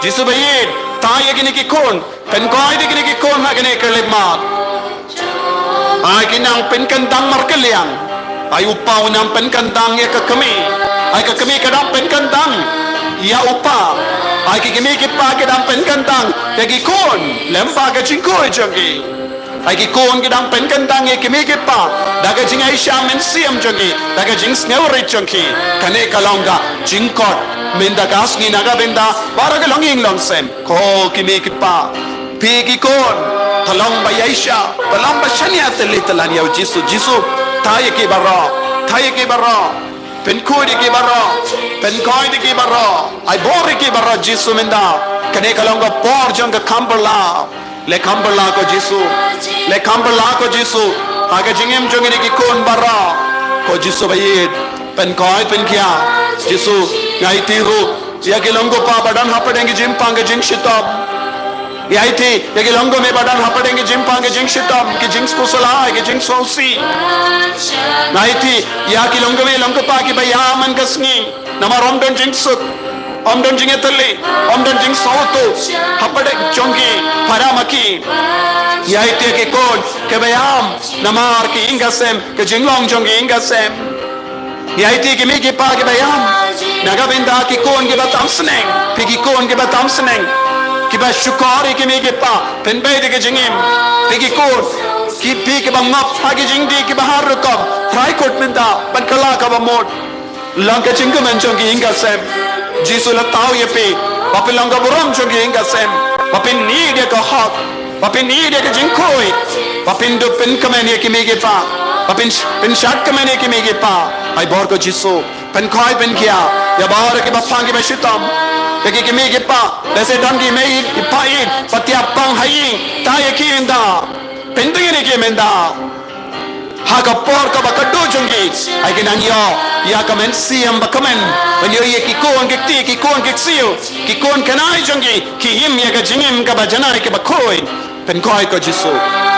Jisu baieit, thaw ïa kine ki khun. Pynkhuid ïa kine ki khun ha kane ka khyllipmat. Ai ki nang pynkyndang markylliang. Ai u kpa u nang pynkyndang ïa ka kmie. Ai ka kmie ka dang pynkyndang ïa u kpa. Ai ki kmie ki kpa ki dang pynkyndang ïa ki khun lem bad ka jingkhuid jong ki. Ai ki khun ki dang pynkyndang ïa ki kmie ki kpa da ka jingaisha mynsiem jong ki, da ka jingsngewrit jong ki. Kane ka long ka jingkot mynta ka sngi na ka bynta baroh ki longïing longsem. Ko ki kmie ki kpa, phi ki khun, to long ba ïaisha, to long ba shaniah tylli tyllan ïa u Jisu. Jisu, thaw ïa ki baroh, thaw ïa ki baroh. Pynkhuid ïa ki baroh, pynkhuid ïa ki baroh. Ai bor ïa ki baroh Jisu mynta. Kane ka long ka por jong ka kham bylla. Leh kham bylla ko Jisu, leh kham bylla ko Jisu. Ha ka jingim jong kine ki khun baroh, ko Jisu baieit. Pynkhuid pynkhiah. Jisu, nga aiti ruh ïa ki long ko kpa ba don hapdeng ki jingpang ki jingshitom. Nga aiti ïa ki long ko kmie ba don hapdeng ki jingpang ki jingshitom, ki jingsngewsih, ki jingsngewsih. Nga aiti ïa ki long ko kmie long ko kpa ki ba ïam man ka sngi. Namar ym don jingsuk, ym don jingïatylli, ym don jingsngewthuh hapdeng jong ki para ma ki. Nga aiti ïa ki khun ki ba ïam namar ki ïing ka sem, ki jinglong jong ki ïing ka sem. Nga aiti ïa ki kmie ki kpa ki ba ïam na ka bynta ki khun ki ba tam sneng, phi ki khun ki ba tam sneng, ki ba shukor ïa ki kmie ki kpa, pynbeit ïa ki jingim. Phi ki khun ki, phi ki ba ngop ha ki jingdih ki ba har rukom, trai kut mynta ban kylla ka ba mut. Long ka jingkmen jong ki ïing ka sem. Jisu la thaw ïa phi ba phin long ka burom jong ki ïing ka sem, ba phin ïeit ïa ka hok, ba phin ïeit ïa ka jingkhuid, ba phin dup pynkmen ïa ki kmie ki kpa, ba phin, phin shad kmen ïa ki kmie ki kpa. Ai bor ko Jisu, pynkhuid pynkhiah ïa baroh ki ba pang ki ba shitom, ïa ki kmie ki kpa. Lehse don ki mei ki kpa ïeit ba thiah pang ha ïing, thaw ïa ki ynda, pynthikna ïa ki mynta. Ha ka por kaba khatduh jong ki, ai ki nang ïoh ïa ka mynsiem ba kmen ban ïoh ïa ki khun ki kti, ki khun ki ksiew, ki khun khynnah jong ki, ki im ïa ka jingim kaba janai kaba khuid. Pynkhuid ko Jisu,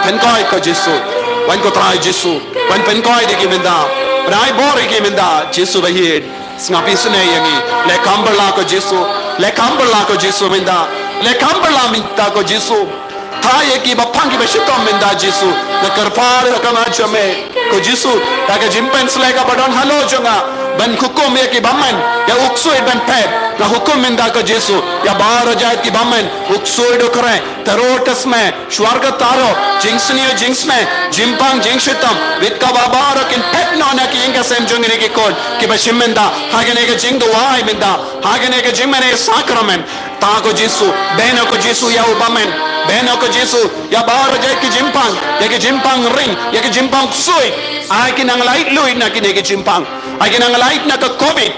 pynkhuid ko Jisu. Wan ko Trai Jisu, wan pynkhuid ïa ki mynta, wan ai bor ïa ki mynta Jisu baieit. Sngap isynei ïa ngi. Leh kham bylla ko Jisu. Leh kham bylla ko Jisu mynta. Leh kam pyrla mynta ko Jisu. Thait ïa ki ba pang ki ba shitom mynta Jisu. Nga kyrpad ïa ka ma jong me ko Jisu. Da ka jingpynsleh kaba don halor jong nga. Ban hukum ïa ki bymman. Ïa u ksuid ban phet. Nga hukum mynta ko Jisu. Ïa baroh jait ki bymman. U ksuid u khreh. Tyrwa tasme. Shuwa ka tyrwa. Jingsniew jingsniew. Jingpang jingshitom. Bit kaba baroh kin phet noh na ki ïing ki sem jong ngi ki khun. Ki ba shim mynta. Ha kane ka jingduwai mynta. Ha kane ka jingmane sakramen. Ta ko Jisu, beh noh ko Jisu ïa u bymman, beh noh ko Jisu, ïa baroh jait ki jingpang, ïa ki jingpang ring, ïa ki jingpang ksuid, ai ki nang lait luid na kine ki jingpang, ai ki nang lait na ka covid,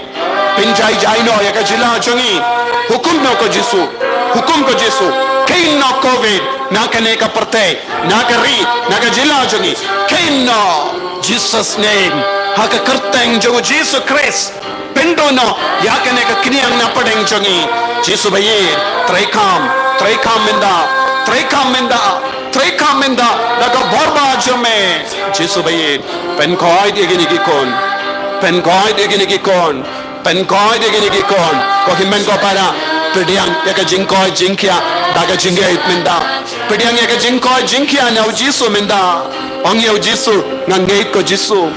pynjai jai noh ïa ka jylla jong ngi, hukum noh ko Jisu, hukum ko Jisu, khein noh covid, na kane ka pyrthei, na ka ri, na ka jylla jong ngi, khein noh, Jesus name, ha ka kyrteng jong u Jisu Khrist. Pynduh noh, ïa kane ka kniang na pdeng jong ngi. Jisu ba ïeit, treikam, treikam mynta, treikam mynta, treikam mynta, da ka bor ba jong me. Jisu ba ïeit, pynkhuid ïa kine ki khun. Pynkhuid ïa kine ki khun. Pynkhuid ïa kine ki khun. Ko hynmen ko para, pdiang ïa ka jingkhuid jingkhiah, da ka jingkhuid mynta. Pdiang ïa ka jingkhuid jingkhiah na u Jisu mynta. Ong ïa u Jisu, nga ngeit ko Jisu.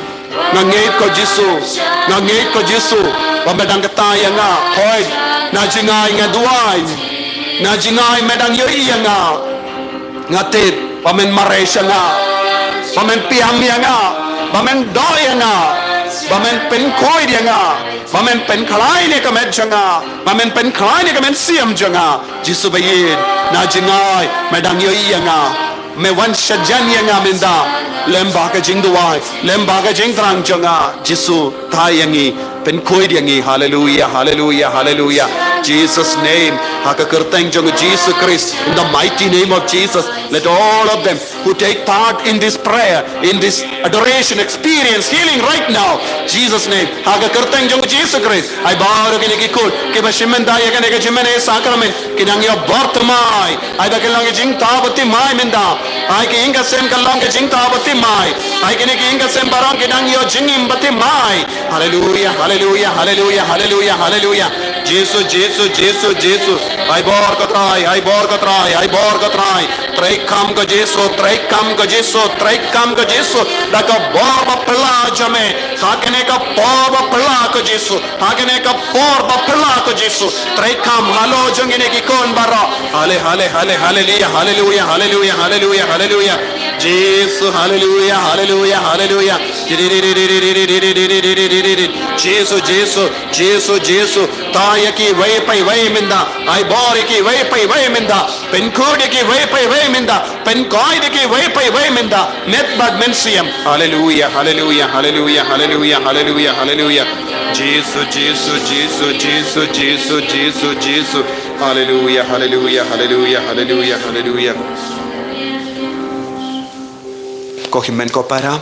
Nga ngeit ko Jisu. Nga ngeit ko Jisu. Ba me dang kata ïa nga. Hooid. Na jingai nga duwai. Na jingai me dang ïohi ïa nga. Nga tip. Ba men mareh sha nga. Ba men piam ïa nga. Ba men doh ïa nga. Ba men pynkhuid ïa nga. Ba men pynkhlaiñ ïa ka met jong nga. Ba men pynkhlaiñ ïa ka mynsiem jong nga. Jisu ba ïeit. Na jingai me dang ïohi ïa nga. Me wan shajan ïa nga mynta. Lem bad ka jingduwai, lem bad ka jingthrang jong nga. Jisu, thait ïa ngi, pynkhuid ïa ngi. Hallelujah, hallelujah, hallelujah. Jesus name, ha ka kyrteng jong Jisu Khrist, in the mighty name of Jesus, let all of them who take part in this prayer, in this adoration, experience healing right now. Jesus name, ha ka kyrteng jong Jisu Khrist. Ai baroh kine ki khun, ki ba shim mynta ïa kane ka jingmane sakramen, ki nang ïoh bor thymmai. Ai ba kin long ka jingthaw bad thymmai mynta. Ai ki ïing ki sem kan long ka jingthaw bad thymmai. Ai kine ki ïing ki sem baroh ki nang ïoh jingim bad thymmai. Hallelujah, hallelujah, hallelujah, hallelujah, hallelujah. Jisu, Jisu, Jisu, Jisu. Ai bor ko Trai, ai bor ko Trai, ai bor ko Trai. Treikam ko Jisu, treikam ko Jisu, treikam ko Jisu. Da ka bor ba phylla jong me. Ha kane ka por ba phylla ko Jisu. Ha kane ka por ba phylla ko Jisu. Treikam halor jong kine ki khun baroh. Hale, hale, hale, haleluya, haleluya, haleluya, haleluya, haleluya. Jisu, haleluya, haleluya, haleluya. Jisu, Jisu, Jisu, Jisu. Thait ïa kiwei pa iwei mynta. Ai bor ïa kiwei pa iwei mynta. Pynkhuid ïa kiwei pa iwei mynta. Pynkhuid ïa kiwei pa iwei mynta. Met bad mynsiem. Haleluya, haleluya, haleluya, haleluya, haleluya, haleluya. Jisu, Jisu, Jisu, Jisu, Jisu, Jisu, Jisu. Haleluya, haleluya, haleluya, haleluya, haleluya. Ko hynmen ko para,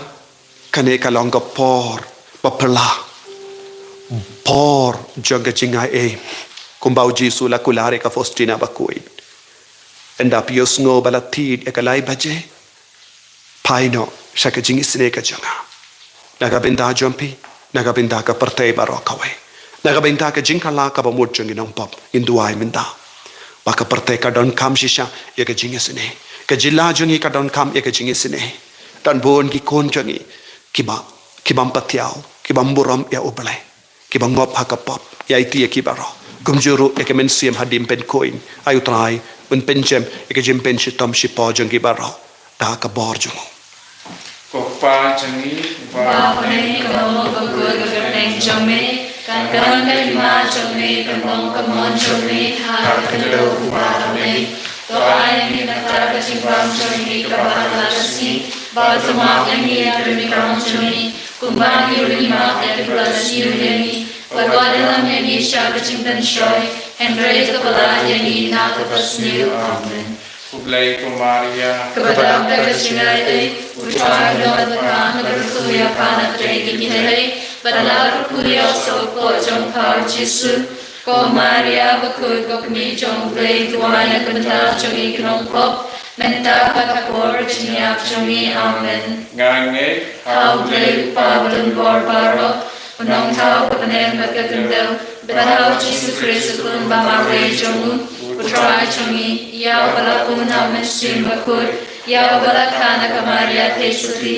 kane ka long ka por ba phylla. Por jong ka jingai ei. Kumba u Jisu la kular ïa ka Faustina bakhuid. Ynda phi ïohsngew ba la thied ïa ka lai baje, phai noh sha ka jingisynei ka jong nga. Na ka bynta jong phi, na ka bynta ka pyrthei baroh kawei. Na ka bynta ka jingkylla kaba mut jong ngi nongpop, ngin duwai mynta. Ba ka pyrthei ka donkam shisha ïa ka jingisynei. Ka jylla jong ngi ka donkam ïa ka jingisynei. Don bun ki khun jong ngi kiba, ki bym pathiaw, ki bym burom ïa U Blei. Kiba ngop ha ka pop, ïa iti ïa ki baroh. Kumjuh ruh ïa ki mynsiem hadien pynkhun, ai U Trai, un pynjem ïa ki jingpynshitom shipor jong ki baroh da ka bor jong u. Ko Kpa jong ngi, ba ha bneng, ka long bakhuid ka kyrteng jong me, kan don ka hima jong me, kan long ka mon jong me ha ka khyndew uba ha bneng. To ai ïa ngi mynta ka jingbam jong ngi kaba ha la ka sngi, bad to map ïa ngi ïa ki ryngkang jong ngi, kumba ngi ruh ngi map ïa kiba la sniew ïa ngi, bad wat ïalam ïa ngi sha ka jingpynshoi, hynrei to pynlah ïa ngi na kaba sniew. Amen. Khublei ko Maria, kaba dap da ka jingaiei, U Trai u don bad pha, to kyrkhu ïa pha na pdeng ki kynthei, bad la kyrkhu ïa u sa u kpoh jong pha u Jisu. Ko Maria bakhuid, ko Kmie jong U Blei, duwai na ka bynta jong ngi ki nongpop, mynta bad ha ka por jingïap jong ngi. Amen. Nga ngeit ha U Blei U Kpa badonbor baroh, U Nongthaw ka bneng bad ka khyndew, bad ha U Jisu Khrist U Khun ba marwei jong u, U Trai jong ngi, ïa uba la pun ha u Mynsiem Bakhuid, ïa uba la kha na ka Maria Theisotti,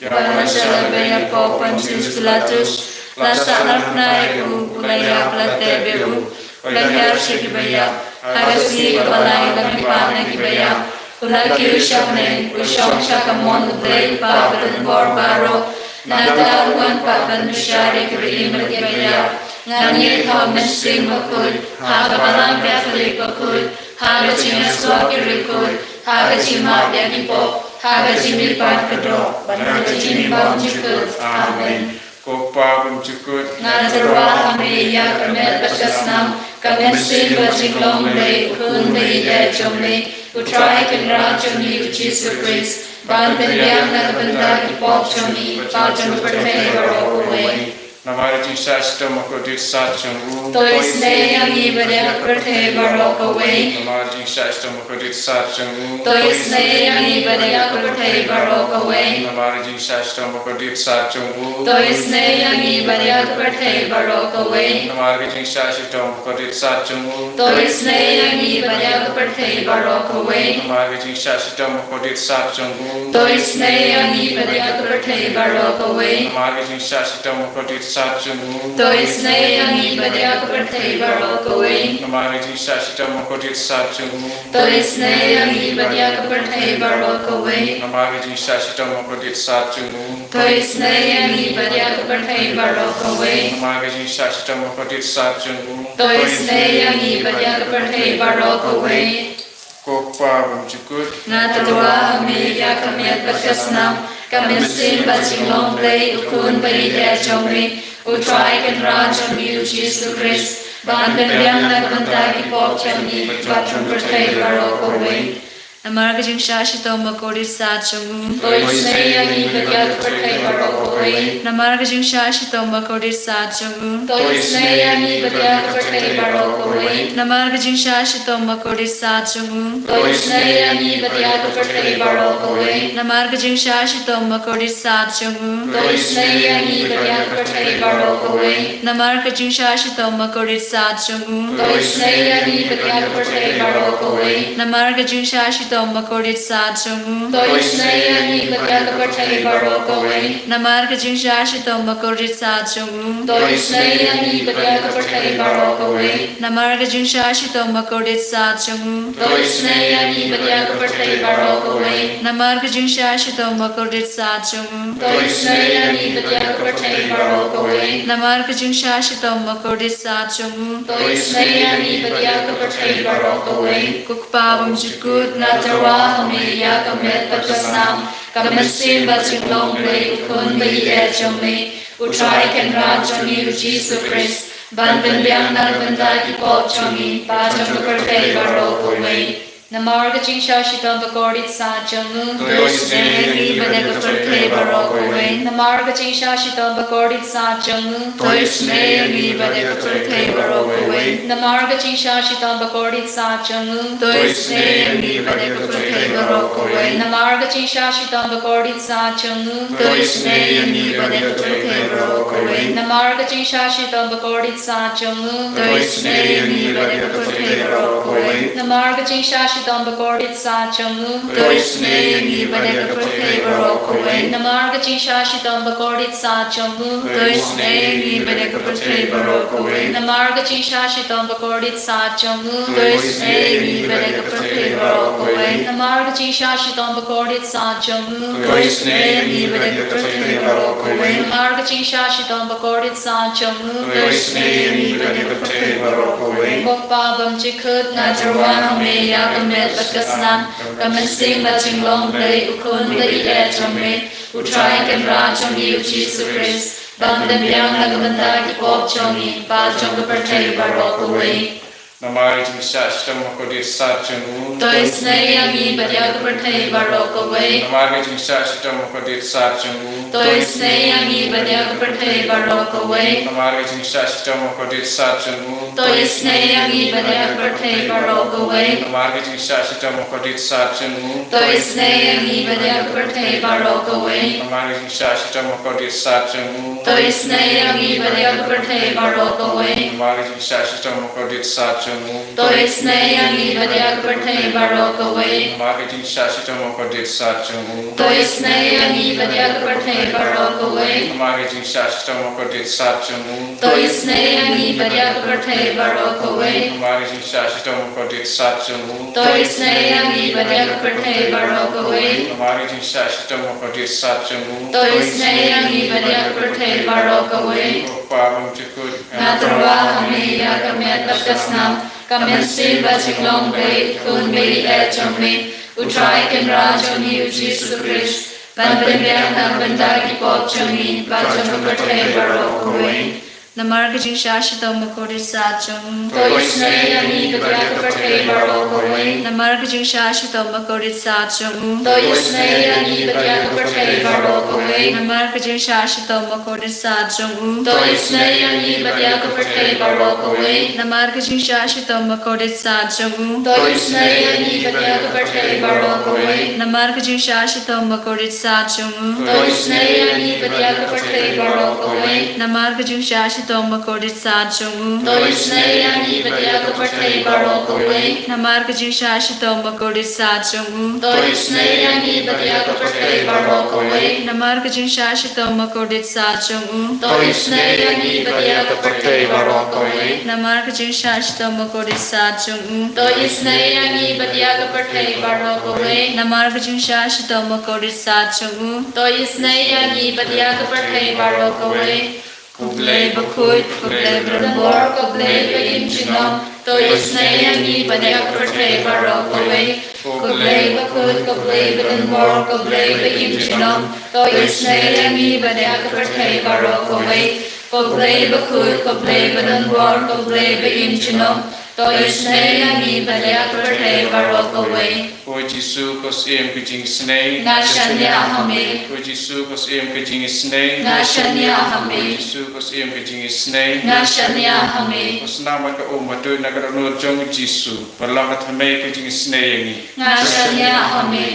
ïa uba la shah lehbeiñ ha u Pontius Pilatus, la sahnarphna ïa u, u la ïap, la tep ïa u, u la hiar sha kiba ïap, ha ka sngi kaba lai u la mihpat na kiba ïap, u la kiew sha bneng, u shong sha ka mon U Blei Uba badonbor baroh. Nangta un wan pat ban bishar ïa kiba im bad kiba ïap. Ngan ïeit ha u Mynsiem Bakhuid, ha ka Balang Katholik Bakhuid, ha ka jingïasoh ki riewkhuid, ha ka jingmap ïa ki pop, ha ka jingmihpat ka doh, bad ha ka jingim bymjukut. Amen. Ko Kpa bymjukut, nga tyrwa ha me ïa ka met bad ka snam, ka mynsiem bad jinglong Blei, u Khun ba ïeit jong me, u Trai Kynrad jong ngi u Jisu Khrist, ban pynbiang na ka bynta ki pop jong ngi bad jong ka pyrthei baroh kawei. Namar ka jingshah shitom bakordit sat jong u, to isynei ïa ngi bad ïa ka pyrthei baroh kawei. Namar ka jingshah shitom bakordit sat jong u, to isynei ïa ngi bad ïa ka pyrthei baroh kawei. Namar ka jingshah shitom bakordit sat jong u, to isynei ïa ngi bad ïa ka pyrthei baroh kawei. Namar ka jingshah shitom bakordit sat jong u, to isynei ïa ngi bad ïa ka pyrthei baroh kawei. Namar ka jingshah shitom bakordit sat jong u, to isynei ïa ngi bad ïa ka pyrthei baroh kawei. Namar ka jingshah shitom bakordit sat jong u, to isynei ïa ngi bad ïa ka pyrthei baroh kawei. Namar ka jingshah shitom bakordit sat jong u, to isynei ïa ngi bad ïa ka pyrthei baroh kawei. Namar ka jingshah shitom bakordit sat jong u, to isynei ïa ngi bad ïa ka pyrthei baroh kawei. Namar ka jingshah shitom bakordit sat jong u, to isynei ïa ngi bad ïa ka pyrthei baroh kawei. Ko Kpa bymjukut, nga tyrwa ha me ïa ka met bad ka snam, ka mynsiem bad jinglong Blei, u Khun ba ïeit jong me, u Trai Kynrad jong ngi u Jisu Khrist, ban pynbiang na ka bynta ki pop jong ngi bad jong ka pyrthei baroh kawei. Namar ka jingshah shitom bakordit sat jong u, to isynei ïa ngi bad ïa ka pyrthei baroh kawei. Namar ka jingshah shitom bakordit sat jong u, to isynei ïa ngi bad ïa ka pyrthei baroh kawei. Namar ka jingshah shitom bakordit sat jong u, to isynei ïa ngi bad ïa ka pyrthei baroh kawei. Namar ka jingshah shitom bakordit sat jong u, to isynei ïa ngi bad ïa ka pyrthei baroh kawei. Namar ka jingshah shitom bakordit sat jong u, to isynei ïa ngi bad ïa ka pyrthei baroh kawei. Namar ka jingshah shitom bakordit sat jong u, to isynei ïa ngi bad ïa ka pyrthei baroh kawei. Namar ka jingshah shitom bakordit sat jong u, to isynei ïa ngi bad ïa ka pyrthei baroh kawei. Namar ka jingshah shitom bakordit sat jong u, to isynei ïa ngi bad ïa ka pyrthei baroh kawei. Namar ka jingshah shitom bakordit sat jong u, to isynei ïa ngi bad ïa ka pyrthei baroh kawei. Namar ka jingshah shitom bakordit sat jong u, to isynei ïa ngi bad ïa ka pyrthei baroh kawei. Ko Kpa bymjukut, nga tyrwa ha me ïa ka met bad ka snam, ka mynsiem bad jinglong Blei, u Khun ba ïeit jong me, u Trai Kynrad jong ngi u Jisu Khrist, ban pynbiang na ka bynta ki pop jong ngi bad jong ka pyrthei baroh kawei. Namar ka jingshah shitom bakordit sat jong u, to isynei ïa ngi bad ïa ka pyrthei baroh kawei. Namar ka jingshah shitom bakordit sat jong u, to isynei ïa ngi bad ïa ka pyrthei baroh kawei. Namar ka jingshah shitom bakordit sat jong u, to isynei ïa ngi bad ïa ka pyrthei baroh kawei. Namar ka jingshah shitom bakordit sat jong u, to isynei ïa ngi bad ïa ka pyrthei baroh kawei. Namar ka jingshah shitom bakordit sat jong u, to isynei ïa ngi bad ïa ka pyrthei baroh kawei. Namar ka jingshah shitom bakordit sat jong u, to isynei ïa ngi bad ïa ka pyrthei baroh kawei. Namar ka jingshah shitom bakordit sat jong u, to isynei ïa ngi bad ïa ka pyrthei baroh kawei. Namar ka jingshah shitom bakordit sat jong u, to isynei ïa ngi bad ïa ka pyrthei baroh kawei. Namar ka jingshah shitom bakordit sat jong u, to isynei ïa ngi bad ïa ka pyrthei baroh kawei. Namar ka jingshah shitom bakordit sat jong u, to isynei ïa ngi bad ïa ka pyrthei baroh kawei. Ko Kpa bymjukut, nga tyrwa ha me ïa ka met bad ka snam, ka mynsiem bad jinglong Blei, u Khun ba ïeit jong me, u Trai Kynrad jong ngi u Jisu Khrist, ban pynbiang na ka bynta ki pop jong ngi bad jong ka pyrthei baroh kawei. Namar ka jingshah shitom bakordit sat jong u, to isynei ïa ngi bad ïa ka pyrthei baroh kawei. Namar ka jingshah shitom bakordit sat jong u, to isynei ïa ngi bad ïa ka pyrthei baroh kawei. Namar ka jingshah shitom bakordit sat jong u, to isynei ïa ngi bad ïa ka pyrthei baroh kawei. Namar ka jingshah shitom bakordit sat jong u, to isynei ïa ngi bad ïa ka pyrthei baroh kawei. Namar ka jingshah shitom bakordit sat jong u, to isynei ïa ngi bad ïa ka pyrthei baroh kawei. Namar ka jingshah shitom bakordit sat jong u. To isynei ïa ngi bad ïa ka pyrthei baroh kawei. Namar ka jingshah shitom bakordit sat jong u. To isynei ïa ngi bad ïa ka pyrthei baroh kawei. Namar ka jingshah shitom bakordit sat jong u. To isynei ïa ngi bad ïa ka pyrthei baroh kawei. Namar ka jingshah shitom bakordit sat jong u. To isynei ïa ngi bad ïa ka pyrthei baroh kawei. Namar ka jingshah shitom bakordit sat jong u. To isynei ïa ngi bad ïa ka pyrthei baroh kawei. Ko Pa bymjukut. Nga tyrwa ha me ïa ka met bad ka snam, ka mynsiem bad jinglong ba ïeit khun ba ïeit jong me, U Trai Kynrad jong ngi U Jisu Khrist, ban pynbiang na ka bynta ki pop jong ngi bad jong ka pyrthei baroh kawei. Namar ka jingshah shitom bakordit sat jong u. To isynei ïa ngi bad ïa ka pyrthei baroh kawei. Namar ka jingshah shitom bakordit sat jong u. To isynei ïa ngi bad ïa ka pyrthei baroh kawei. Namar ka jingshah shitom bakordit sat jong u. To isynei ïa ngi bad ïa ka pyrthei baroh kawei. Namar ka jingshah shitom bakordit sat jong u. To isynei ïa ngi bad ïa ka pyrthei baroh kawei. Namar ka jingshah shitom bakordit sat jong u. To isynei ïa ngi bad ïa ka pyrthei baroh kawei. Namar ka jingshah shitom bakordit sat jong u. To isynei ïa ngi bad ïa ka pyrthei baroh kawei. Namar ka jingshah shitom bakordit sat jong u. To isynei ïa ngi bad ïa ka pyrthei baroh kawei. Namar ka jingshah shitom bakordit sat jong u. To isynei ïa ngi bad ïa ka pyrthei baroh kawei. Namar ka jingshah shitom bakordit sat jong u. To isynei ïa ngi bad ïa ka pyrthei baroh kawei. Namar ka jingshah shitom bakordit sat jong u. To isynei ïa ngi bad ïa ka pyrthei baroh kawei. Ko Blei bakhuid, ko Blei badonbor, ko Blei ba im junom. To isynei ïa ngi bad ïa ka pyrthei baroh kawei. Ko Blei bakhuid, ko Blei badonbor, ko Blei ba im junom. To isynei ïa ngi bad ïa ka pyrthei baroh kawei. Ko Blei bakhuid, ko Blei badonbor, ko Blei ba im junom. To isynei ïa ngi bad ïa ka pyrthei baroh kawei. O Jisu, ko Syiem ka jingisynei. Nga shaniah ha me. O Jisu, ko Syiem ka jingisynei. Nga shaniah ha me. O Jisu, ko Syiem ka jingisynei. Nga shaniah ha me. Ko snam bad ka um ba tuid na ka dohnud jong u Jisu, ba long ka thymmei ka jingisynei ïa ngi. Nga shaniah ha me.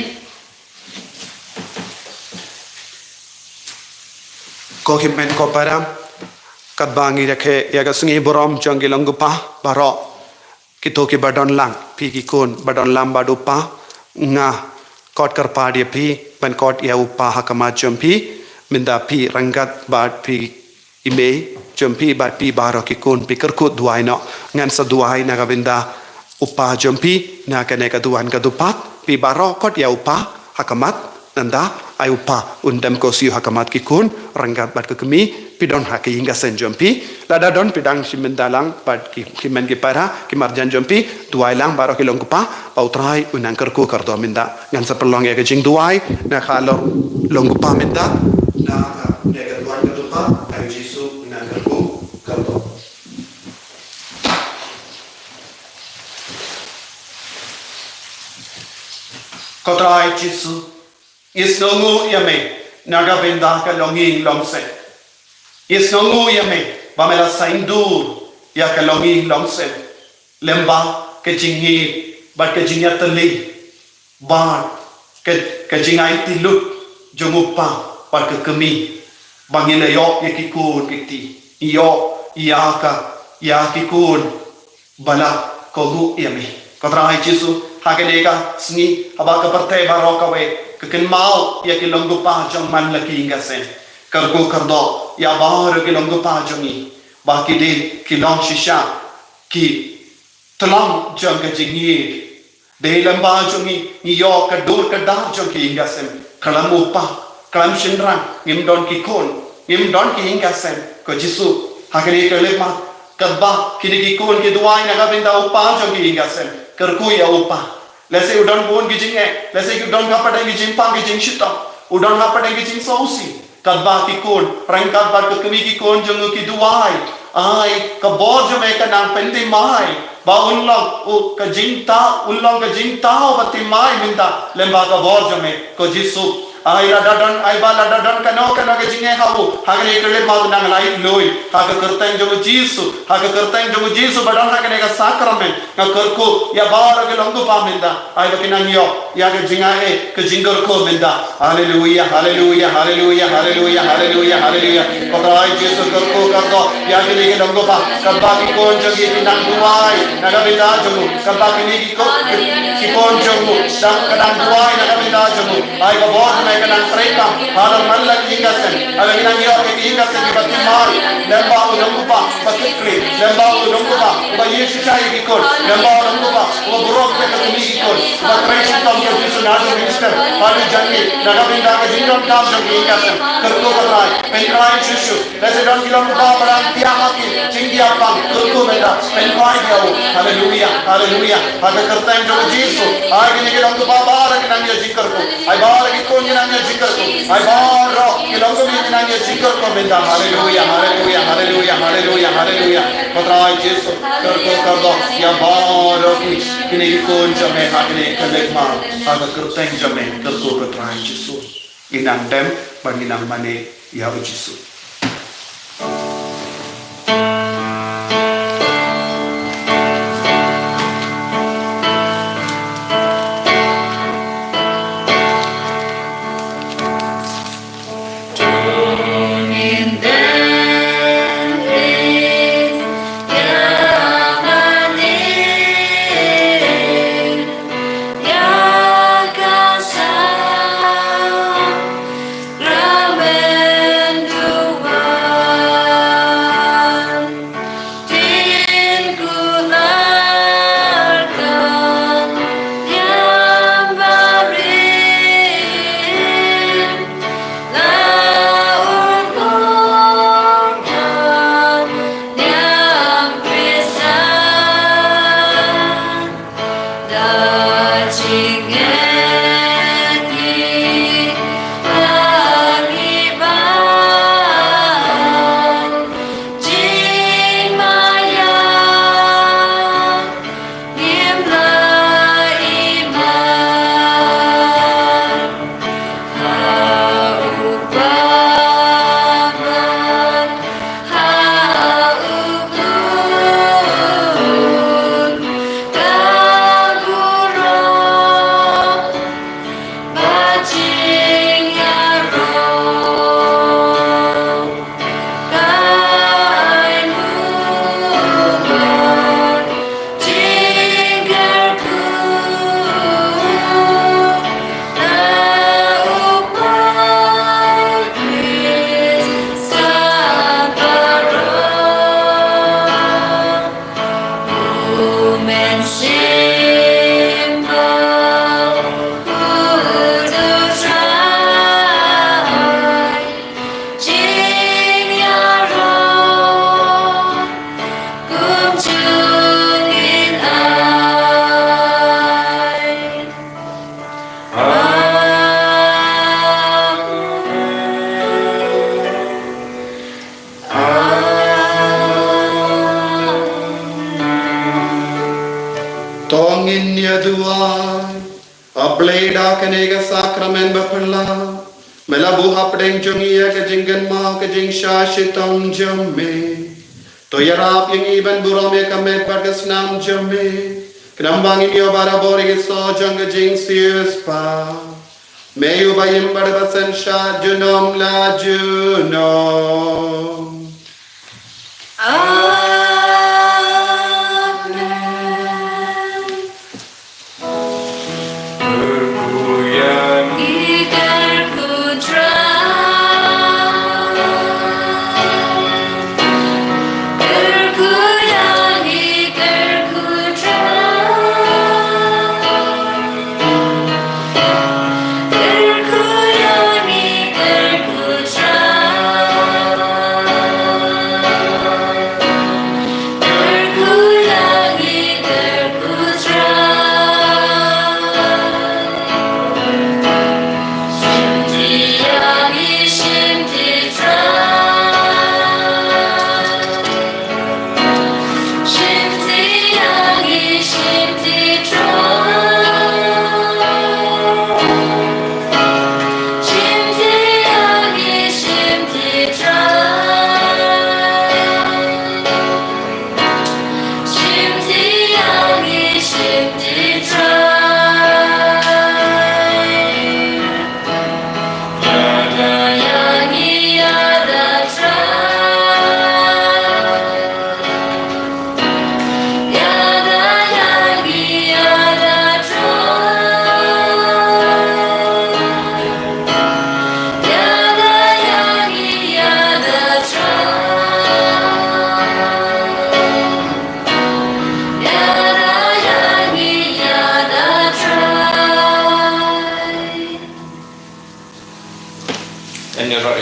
Ko hynmen ko para, katba ngi rakhe ïa ka sngi burom jong ki long ki pa baroh, kito kiba don lang, phi ki khun ba don lang bad u pa, nga kot kyrpad ïa phi ban kot ïa u pa ha khmat jong phi, mynta phi ryngkat bad phi i mei jong phi bad phi baroh ki khun, phi kyrkhu duwai noh. Ngan sa duwai na ka bynta u pa jong phi na kane ka duwan ka dupat. Phi baroh kot ïa u pa ha khmat, nangta ai u pa un dem ko siew ha khmat ki khun ryngkat bad ka kmie. Phi don ha ka ïing ka sem jong phi. Lada don phi dang shim bynta lang bad ki hynmen ki para, ki marjan jong phi, duwai lang baroh ki long ki pa, ba U Trai un nang kyrkhu kyrdoh mynta. Ngan sa pynlong ïa ka jingduwai na ka long, long ki pa mynta. Na ka, na ka duwan ka dupat, ai u Jisu un nang kyrkhu kyrdoh. Ko Trai Jisu, ngi sngewnguh ïa me na ka bynta ka longïing longsem. Ngi sngewnguh ïa me ba me la saiñdur ïa ka longïing longsem lyngba ka jingïeit bad ka jingïatylli bad ka, ka jingaiti lut jong u pa bad ka kmie, ba ngi la ïoh ïa ki khun ki kti, ngi ïoh ïa ka, ïa ki khun ba la kohnguh ïa me. Ko Trai Jisu, ha kane ka sngi, haba ka pyrthei baroh kawei ka kynmaw ïa ki long ki pa jong man la ki ïing ka sem, kyrkhu kyrdoh ïa baroh ki long ki pa jong ngi, ba ki dei ki long shisha ki tyllong jong ka jingïeit. Dei lyngba jong ngi, ngi ïoh ka dur ka dar jong ki ïing ka sem. Khlem u pa, khlem shynrang, ngim don ki khun, ngim don ki ïing ka sem. Ko Jisu, ha kane ka leit mat, katba kine ki khun ki duwai na ka bynta u pa jong ki ïing ka sem, kyrkhu ïa u pa. Lehse u don bun ki jingeh, lehse u don hapdeng ki jingpang ki jingshitom, u don hapdeng ki jingsngewsih. Katba ki khun, ryngkat bad ka kmie ki khun jong u ki duwai, ai ka bor jong me kan nang pynthymmai, ba un long u ka jingthaw, un long ka jingthaw ba thymmai mynta lyngba ka bor jong me. Ko Jisu, Ai lada don, ai ba lada don kano kano ka jingeh ha u, ha kane ka rit ma u nang lait lui, ha ka kyrteng jong u Jisu, ha ka kyrteng jong u Jisu ba don ha kane ka sakramen, nga kyrkhu ïa baroh ki long kumba mynta, ai ba kin nang ïoh ïa ka jingaiei, ka jingkyrkhu mynta. Haleluia, haleluia, haleluia, haleluia, haleluia, haleluia. Ko Trai Jisu, kyrkhu kyrdoh ïa kine ki long kumba, katba ki khun jong ngi ki nang duwai na ka bynta jong u, katba kine ki khun, ki khun jong u dang, ka dang duwai na ka bynta jong u. Ai ba bor ne ka nang trei tam ha la man la ki ïing ka sem. Ai ba ngi nang ïoh ki ïing ka sem kiba thymmai, lem bad u long kumba ba kit khlieh, lem bad u long kumba ba ïoh shisha ïa ki khun, lem bad u long kumba ba burom ïa ka kmie ki khun, ba trei shitom ïa u Jisu naduh u minister haduh janmiet na ka bynta ka jingdonkam jong ki ïing ka sem. Kyrkhu ko Trai, pynkhraw shuh shuh. Lehse don ki long kumba ba dang thiah ha ki jingdiapang, kyrkhu mynta, pynkhraw ïa u. Haleluia, haleluia. Ha ka kyrteng jong u Jisu, ai kine ki long kumba baroh ki nang ïoh jingkyrkhu. Ai baroh ki khun ki nang ïoh jingkyrkhu. Ai baroh ki long kumba ki nang ïoh jingkyrkhu mynta. Haleluia, haleluia, haleluia, haleluia, haleluia. Ko Trai Jisu, kyrkhu kyrdoh ïa baroh ki, kine ki khun jong me ha kane ka leit maw. Ha ka kyrteng jong me, kyrkhu ko Trai Jisu. Ngi nang dem bad ngi nang mane ïa u Jisu. To ngin ïa duwai. A Blei, da kane ka sakramen baphylla, me la buh hapdeng jong ngi ïa ka jingkynmaw ka jingshah shitom jong me. To ïarap ïa ngi ban burom ïa ka met bad ka snam jong me, khnang ba ngin ïoh barabor ïa ki soh jong ka jingsiewspah. Me uba im bad ba synshar junom la junom. Amen.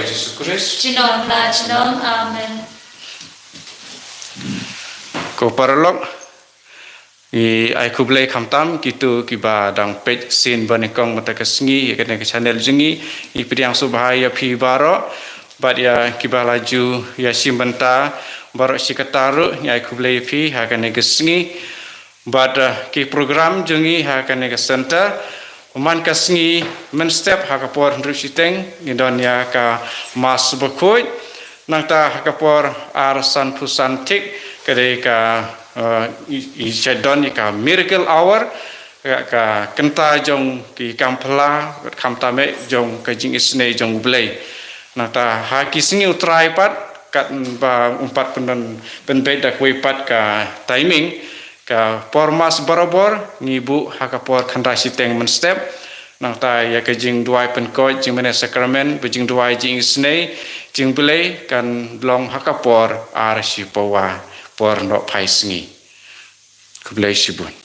Jisu Khrist. Junom la junom. Amen. Ko paralok, ngi ai khublei khamtam kito kiba dang peit sien banyngkong mynta ka sngi ïa kane ka channel jong ngi. Ngi pdiang sngewbha ïa phi baroh bad ïa kiba la ju ïa shim bynta baroh shi katta ruh ngi ai khublei ïa phi ha kane ka sngi. Bad uh, ki program jong ngi ha kane ka center. Man ka sngi mynstep ha ka por hynriew shiteng ngi don ïa ka Mass bakhuid. Nangta ha ka por ar sanphew san tick ka dei ka uh, i, i, i don ïa ka miracle hour, ka, ka kynta jong ki kam phylla, khamtam eh jong ka jingisynei jong U Blei. Nangta ha ki sngi U Trai pat, katba um pat pyndon pynbeit da kawei pat ka timing, ka por Mass barabor ngi buh ha ka por khyndai shiteng mynstep. Nangta ïa ka jingduwai pynkoit, jingmane sakramen, ba jingduwai jingisynei jong U Blei kan long ha ka por ar shi pawa por nohphai sngi. Khublei shibun.